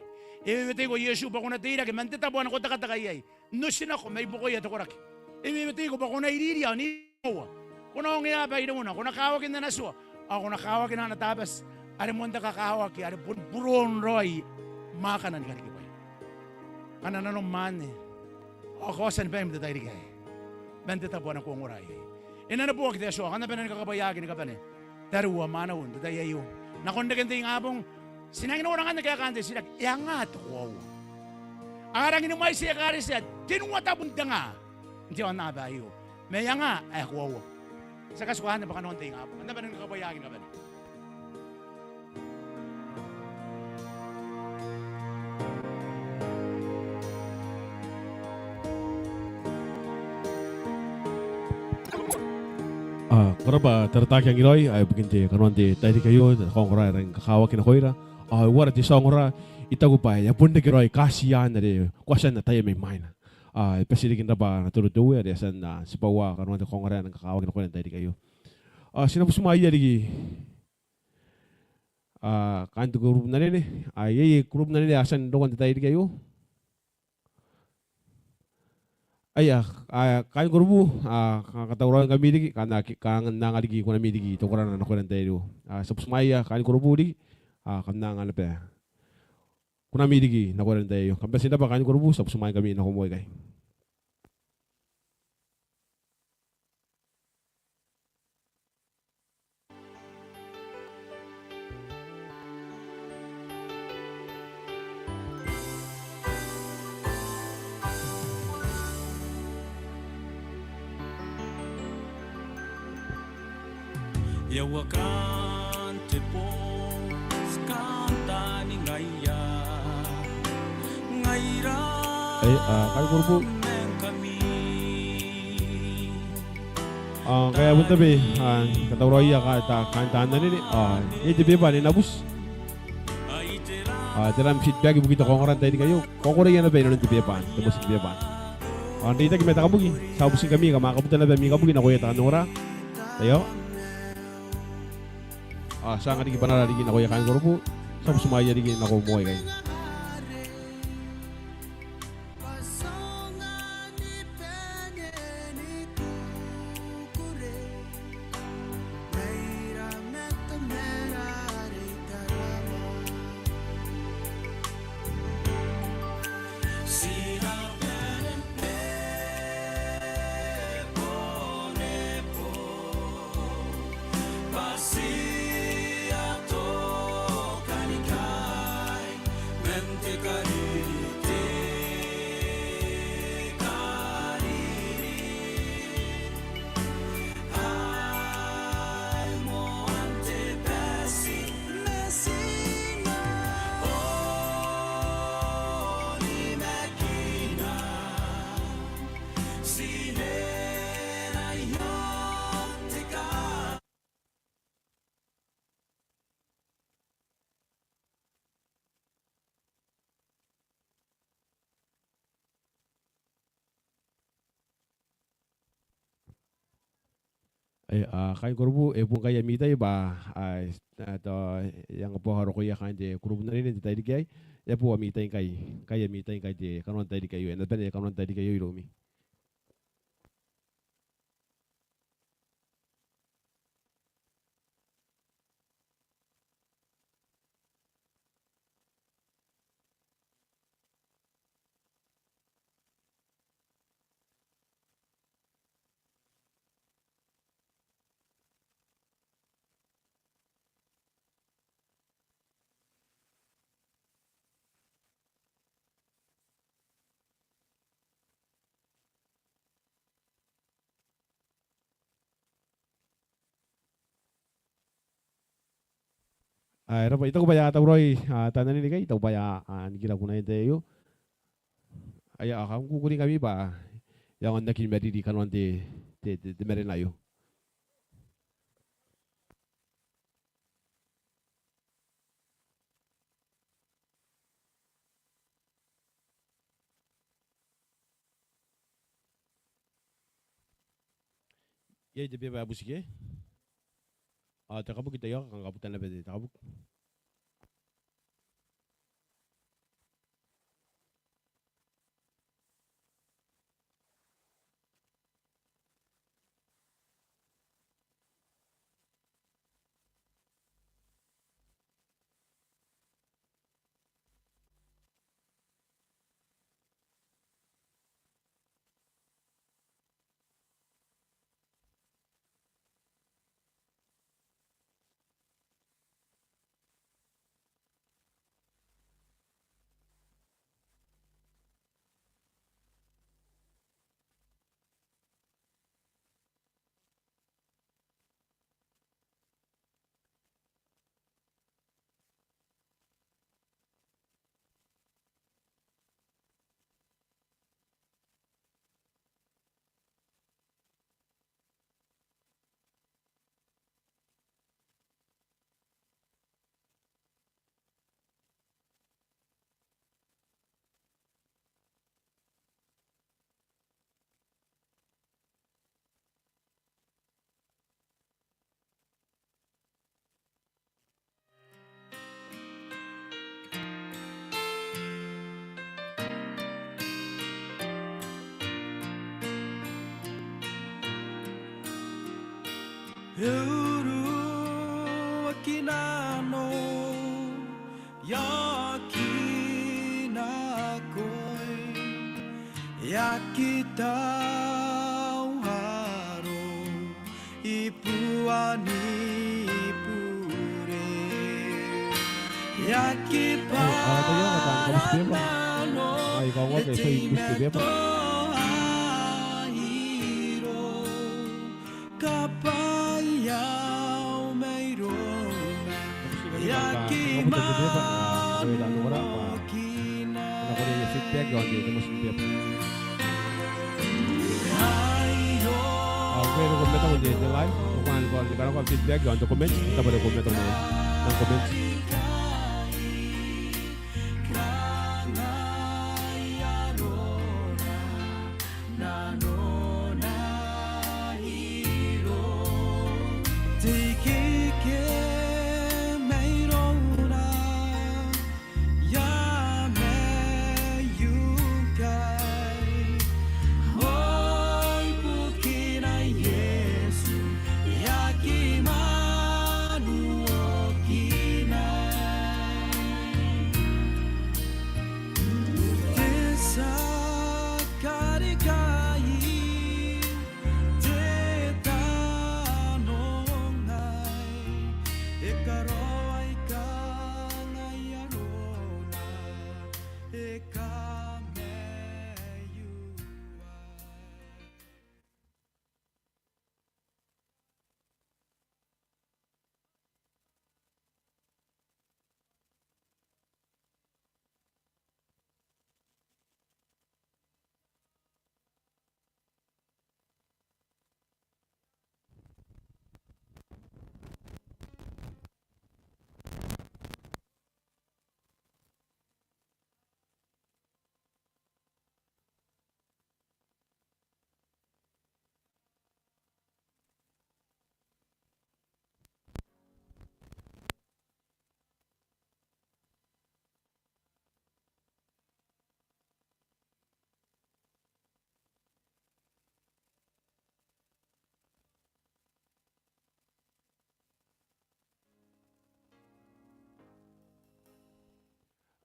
E weweteiko Iesu bwa ko na teirake man te tabo ane ko tekateka iai n otinako mai buakoia te koraki. E weweteiko bwa ko na iriria ao n ira te koaua. Ko na ongea bwa irouna, ko na kawakin ana tua ao ko na kawakina ana Tabati are moan te kakawaki are boni buroon raoi mwaakana ni karikibwai. Kana nanom anne ao kaotia ni baim n te tairiki aei man te tabo ane ko ongora iai. E na neboaki te Atua, kam na bane ni kakabwaiaaki ni kabane, tariu ao mwaneu, n te tai aio. Nakon reken te ingabong ti nangi nora ngkanne kaekaan te titiraki: E anga te koaua? A rangi ni mwaiti ekaretia tenua tabun te nga n te aonnaba aio. Ma e anga ae koaua? Ti a katikua anne bwa kanoan te ingabong, kam na bane ni kakabwaiaaki ni kabane. Ao ko rabwa Tarataki Angiraoi, ao ibukin te kanoan te tairiki aio, te kaongora ae rangi ni kakawaki nakoira. Ao e uara te tia ongora? I taku bwa e a bon reke raoi kaatiaan are ko a tia n ataia mai mwaina. Ao e bati riki n rabwa ana toro te Uea are e a tia n, a, tibwaua kanoan te kaongora ae rangi ni kakawaki nakoira n te tairiki aio. Ao ti na butimwaeia riki, a, kaain te kurubu n anene. Ao iai kurubu n anene ae a tia n roko n te tairiki aio? Aia, a, kaain kurubu, a, ka-, katauraoingkami riki, kam na ki-, kam na anga riki kunami riki te korana nakoira n te tai aio. A, ti a butimwaeia kaain kurubu riki, a, kam na anga naba kunami riki nakoira n te tai aio. Kam bati n rabwa kaain kurubu, ti a butimwaeingkami nako moa ikai. Ae, a, kaain kurubu. A, ngkai a bon tabe, a, katauraoia ka-, ta-, kaain taan anene, a, iai te beba ae na buti. A, tera am feedback ibukin te kaongora n te tairiki aio? Kaongoraia naba inanon te beba, te motin te beba. A, n reitaki ma te kabuki, ti a butingkami kam a kabuta naba ami kabuki nakoia taan ongora. Aio. A, ti a anga riki bwanara riki nakoia kaain kurubu, ti a butimwaeia riki nako moa ikai. Ae, a, kaain kurubu, e boo ngkai ami tai bwa, a, a, tao e a ngae bwa a rokoia kaain te kurubu n anene n te tairiki aei. E boo ami tai ngkai, ngkai ami tai ngkai te kanoan tairiki aio, e na bane kanoan tairiki aio iroumi. Ae, e rabwa, I taku bwa e a tauraoi, a, taan anene ngkai, I taku bwa e a, a, nikira kunaia n te tai aio. Aia, a, kam kukurei ngkami bwa e aonga n aki mariri kanoan te, te, te, te marena aio. Iai te beba ae butike. Ao te kabuki teuaei, kam kabuta naba te kabuki. E uruaki nanou, e oki nakoim, e aki tau aro i buani bure. E aki bara nanou, e teimatoa airo, kabwaiau mairouna, e aki mano. Ana korea aia feedback iaon te, te motion paper. Ao ngke ko mataku n te, te live, ko kona ni kanakoa feedback iaon te comment, tabare ko mataku n te comment.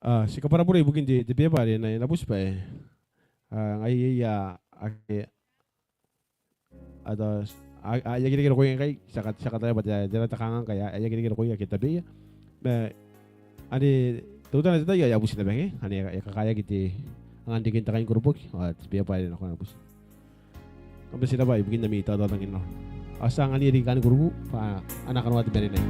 A, ti kabwarabure ibukin te, te beba are e na, e na buti bwa e, a, ngaia, a, ake, a, tao, a, a, e aki reke rokoia ngkai, ti a ka, ti a kataia bwa tera, tera te kanganga ngkai, a, e aki reke rokoia ake tabeia. Ma, ane, teutana te tai ae a buti naba ngkai, ane, e kakaeaki te, angan reken te kainkurubuki, ao te beba are e na kona ni buti. Kam bati n rabwa ibukin ami taotaotanginnano. Ao ti a anganiia riki kaain kurubu bwa a na kanoa te marenai.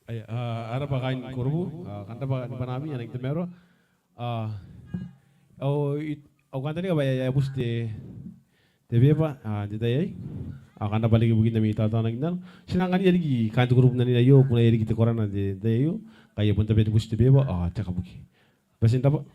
Aia, a, a rabwa kaain Korobu, a, kam rabwa ni bwanami, e rangi n tamaroa. A, au, i, au kantaninga bwa e a, e a buti te, te beba, a, n te tai aei. A, kam rabwa riki ibukin ami taotaonang n nano. Ti na anganiia riki kaain te Korobu n anene aio, kunaia riki te korana n te, te tai aio. Ngkai e bon tabe ni buti te beba, a, te kabuki. Bati n rabwa.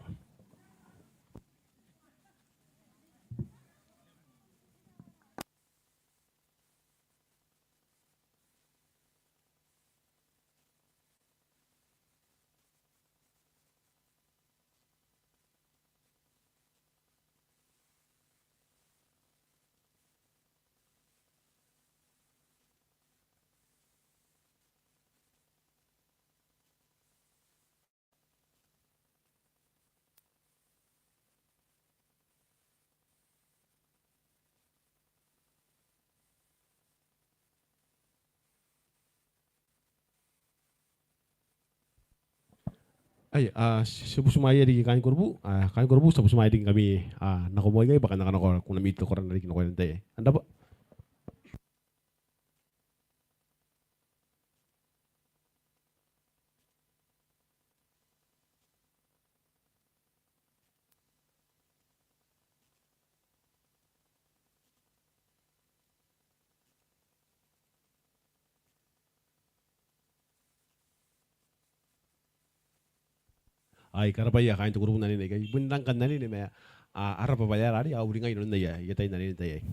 Aia, a, ti, ti butimwaea riki kaain Korobu, a, kaain Korobu, ti butimwaea riki ngkami, a, nako moa ikai, bwa kam na kanakoa kunami te korana riki nakoira n te tai aei. Kam rabwa. Ai, kam rabwa ia kaain te Korobu n anene aikai. I bon rang kan anene ma, a, a rabwa bwa e aera arei, a uringai nanon aia, aia tai n anene n te tai aei.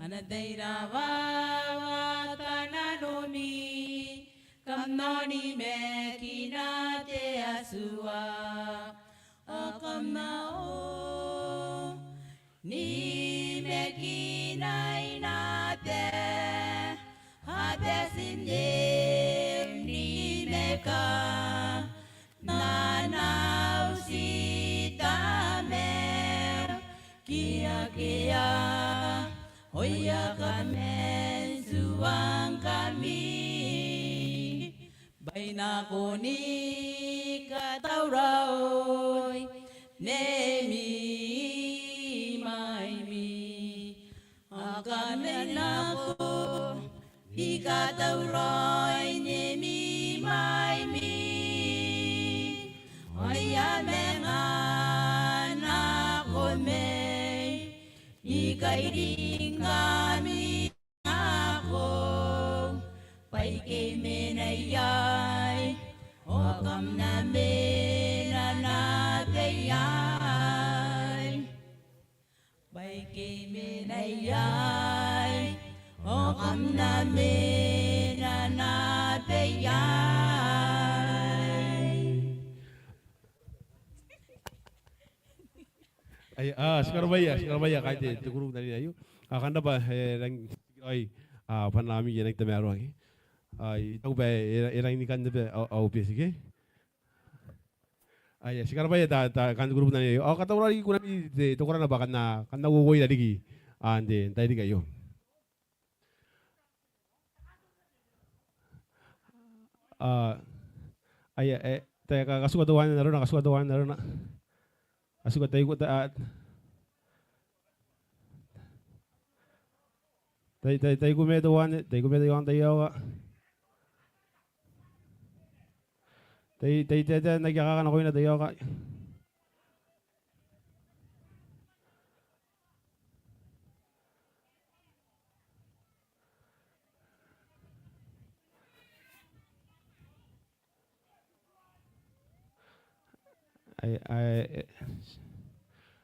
Ana tai rawa, rawa tananomi, kam na onimakinna te Atua. Ao kam na onimakinna naba, a bati n onimakinna ana auti Tamara, ke akea ae e a kaman tuangkami. Bwa I nako ni katauraoi nemi mwaimi. Ao kam na nako ni katauraoi nemi mwaimi. Ao I a manga nako mai ni kairingkami nako baike I mena iai, ao kam na mena naba iai. Baike I mena iai, ao kam na mena naba iai. Ai, a, ti karabwaia, ti karabwaia kaain te, te kurubu n anene aio. A, kam rabwa, e, rang, ai, a, bwanami e rang tamaroa, ke. Ai, I taku bwa e, e rang ni kan naba au, au beti, ke. Ai, ti karabwaia ta, ta, kaain te kurubu n anene aio. Ao katauraoi riki kunami te, te korana bwa kam na, kam na uouoira riki, a, n te, n tairiki aio. A, aia, e, Tai ka-, katuka teuanne n arona, katuka teuanne n arona. Katuka tai ku-, ta-, a, tai, tai, tai kumea teuanne, tai kumea taiaoka n taiaoka. Tai, tai, tai, tai, n aki akaka nakoina taiaoka. Ai, ai, e,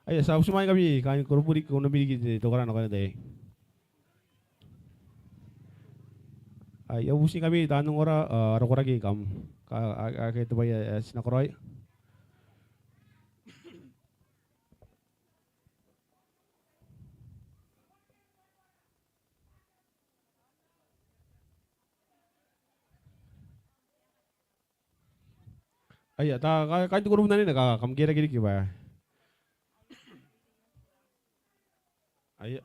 ai, ti a butimwaeingkami kaain kurubu riki, ko na mimi riki n te, te koraki nakoina tai. Ai, I a butingkami taan ongora, a, ara koraki kam, ka, a, a, ke te bwai ae, ae ti na karaoia. Aia, ta, ka, kaain te kurubu n anene, ka, kam kerake riki bwa. Aia.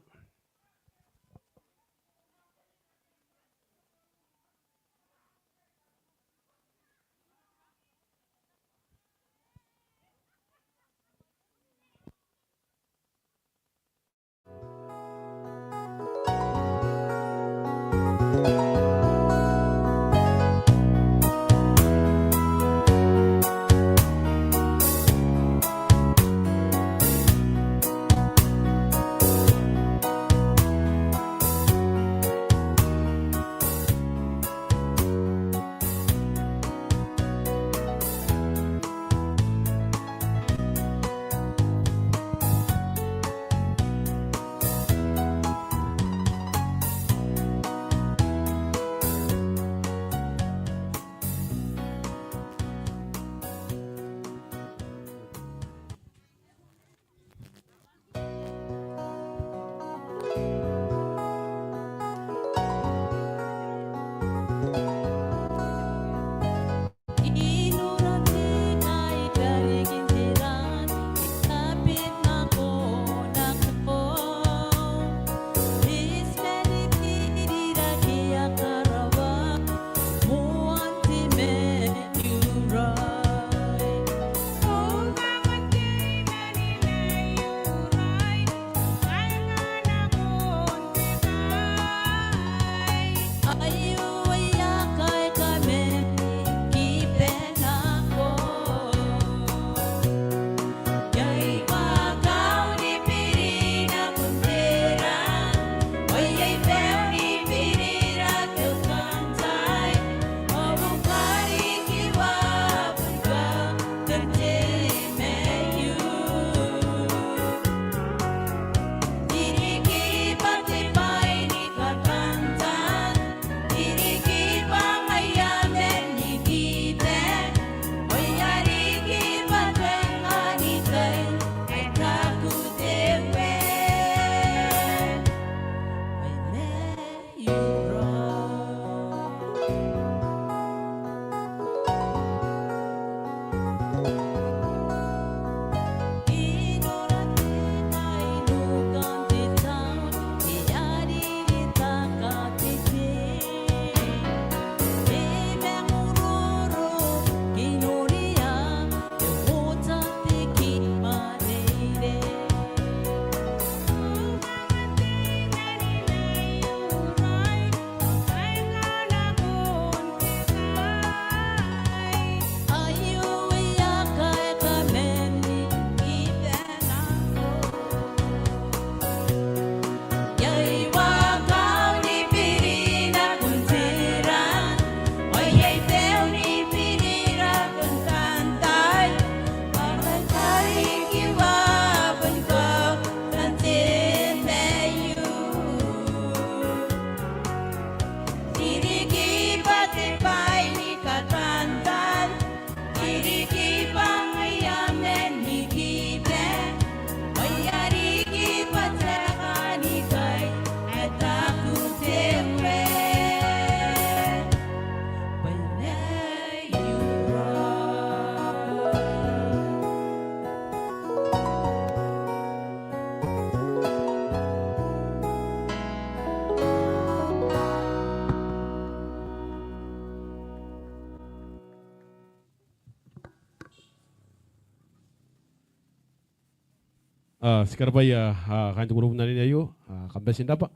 A, ti karabwaia, a, kaain te kurubu n anene aio, a, kam bati n rabwa.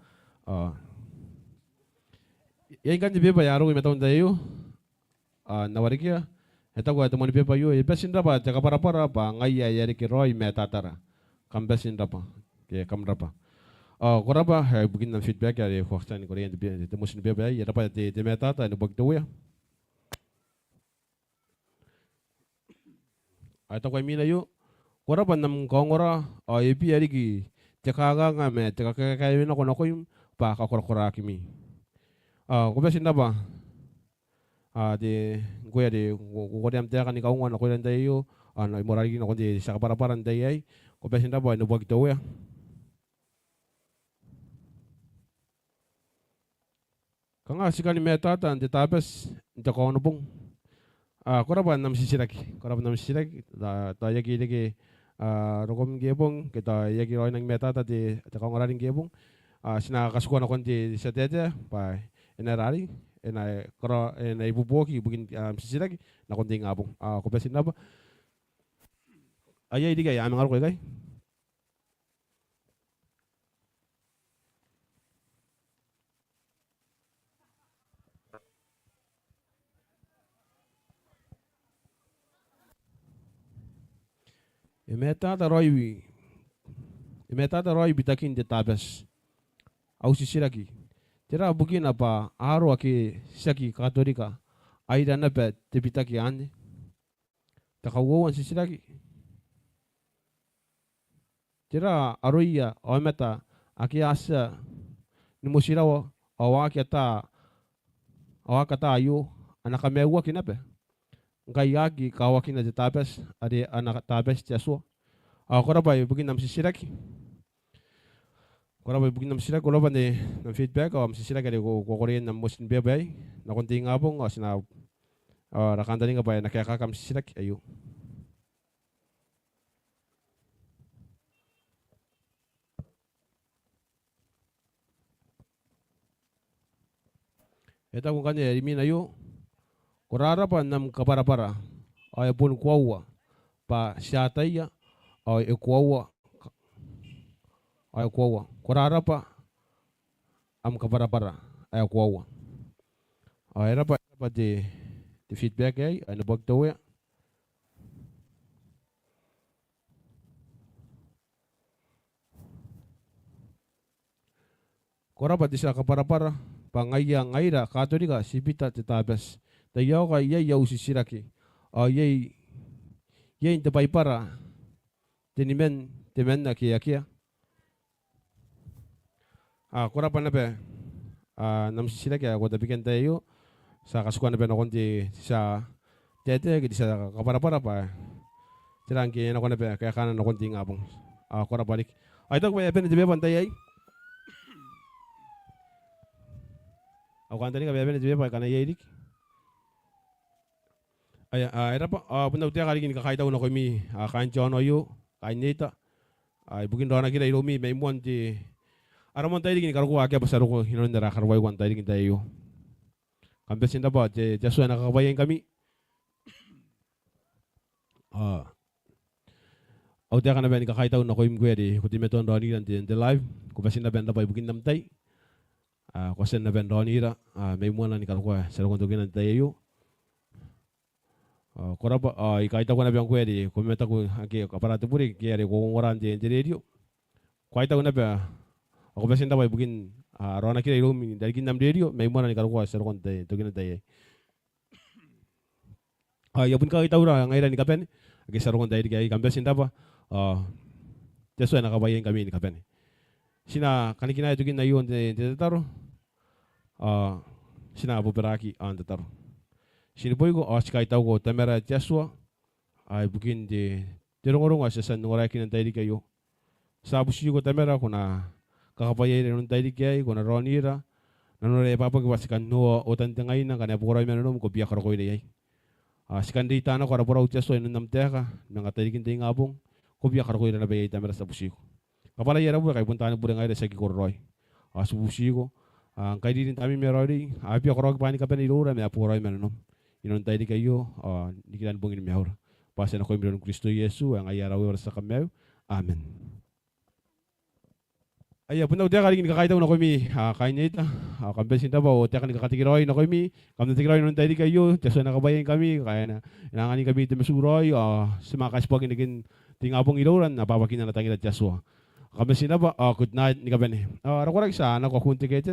A, iai ngkanne te beba ae roko i mataun te tai aio, a, n na warekia. E taku ae te moan beba aio, e bati n rabwa te kabwarabwara bwa ngaia ae e a reke raoi i matatara. Kam bati n rabwa. Ke kam rabwa. A, ko rabwa, e, ibukin am feedback are ko a tia ni koreia n te be-, te motin beba aei, e rabwa te, te matata ae neboaki te Uea. Ao e taku ae imwina aio, ko rabwa n am kaongora, ao e bia riki te kanganga ma te kakaekaewe nako nakoim bwa kakorakoraakimi. Ao ko bati n rabwa, a, te, ngkoe are ko, ko korea am taeka ni kaunga nakoira n te tai aio, ao n ai moarara riki nakon te tia kabwarabwara n te tai aei, ko bati n rabwa ae neboaki te Uea. Kanga ti kani matata n te Tabati n te Kaonobong. A, ko rabwa n am titiraki. Ko rabwa n am titiraki. Tao, tao e aki reke, a, rokom ngke bong, ke tao e aki raoi nang matata te, te kaongora arei ngke bong. A, ti na katikua nakon te tia taetae, bwa e na rari, e na koro, e na ibuobuoki ibukin, a, am titiraki nakon te ingabong. A, ko bati n rabwa. Ao iai riki ae a manga roko ikai? E matata raoi, e matata raoi bitakin te Tabati. Au titiraki. Tera bukina bwa a aro ake tiaki Katorika a ira naba te bitaki anne? Te kauoua n titiraki. Tera aroia aomata ake a tia ni motirawa ao a aki ata, ao a aki ata aio, a na kamaiuaki naba ngkai a aki kawakina te Tabati are ana Tabati te Atua? Ao ko rabwa ibukin am titiraki. Ko rabwa ibukin am titiraki, ko rabwa n am feedback ao am titiraki are ko, ko koreia n am motin beba aei nakon te ingabong, ao ti na, ao ara kantaninga bwa e na kaekaaki am titiraki aio. E taku ngkanne ae imwina aio, ko rarabwa n am kabwarabwara, ao e boni koaua bwa ti a ataia, ao e koaua, ao e koaua. Ko rarabwa am kabwarabwara ae koaua. Ao e rabwa, e rabwa te, te feedback aei, ae neboaki te Uea. Ko rabwa te tia kabwarabwara, bwa ngaia ngaira Katorika ti bita te Tabati. Taiaoka iai au titiraki. Ao iai, iai n te Baibara teniman temanna ke akea? A, ko rabwa naba, a, n am titiraki ae ko tabekia n te tai aio. Ti a katikua naba nakon te, te tia taetae ke te tia kabwarabwara bwa tera ngke e nako naba kaekana nakon te ingabong. A, ko rabwa riki. Ao I taku bwa e a bane te beba n tai aei. Au kantaninga bwa e a bane te beba ngkana iai riki. Aia, a, e rabwa, a, bon au taeka riki ni kakaitau nakoimi, a, kaain te aono aio, kaain Neita, a, ibukin raonakira iroumi mai moan te, ara moan tairiki ni karokoa akea bwa ti a roko inanon ara karawaiko n tairiki n tai aio. Kam bati n rabwa, te, te Atua e na kakabwaiaingkami. A, au taeka naba ni kakaitau nakoimi ngkoe are ko teimatoa n raonira n te, n te live, ko bati n rabwa n rabwa ibukin am tai. A, ko a tia n rabwa n raonira, a, mai moana ni karokoa ti a roko n tokina n te tai aio. A, ko rabwa, a, I kaitaua naba ngkoe are ko mamataku ake kabwara te bure, ngke are ko ongora n te, n te rerio. Ko kaitaua naba, a, ko bati n rabwa ibukin, a, raonakira iroumi n rarikin am rerio mai moana ni karokoa ti a roko n te, tokina n te tai aei. A, I a bon kakaitaua ngaira ni kabane ake ti a roko n tairiki aei, kam bati n rabwa, a, te Atua e na kakabwaiaingkami ni kabane. Ti na kanikinaea tokin aio n te, te tataro. A, ti na bobaraki ao n tataro. Ti neboiko ao ti kaitauko Tamara te Atua, a, ibukin te, te rongorongo ae ti a tia n ongoraeakina n tairiki aio. Ti a butiko Tamara ko na kakabwaiaira inanon tairiki aei, ko na raonira, nanora e bwabwaka bwa ti kan noora otan te ngaina ngkana e boraoi ma nanom ko bia karokoira iai. A, ti kan reita nako ara borau te Atua inanon am taeka, manga tairikin te ingabong, ko bia karokoira naba iai Tamara ti a butiko. Kabwarai ara bure ngkai bon taani bure ngaira ti aki kororaoi. A, ti butiko, a, ngkai ririn Tamneim ae raoiroi, a bia karaoaki bwaai ni kabane iroura ma e boraoi ma nanom. Inanon tairiki aio, a, nikiran bongin maiura. Bwa ti a nakoim iroun Kristo Iesu, ae ngaia ara Uea ao ara tia Kamaiu. Amen. Aia, bon au taeka riki ni kakaitau nakoimi, a, kaain Eita, a, kam bati n rabwa, ao taeka ni kakatekeraoi nakoimi, kam na tekeraoi inanon te tairiki aio, te Atua e na kabwaiaingkami, ngkai e na, e na anganingkami te matu raoi, ao ti manga kaitiboaki n reken te ingabong iroura n abwabwakin ana tangira te Atua. Kam bati n rabwa, ao good night ni kabane. A, ara koraki ti a nako akuun te kete.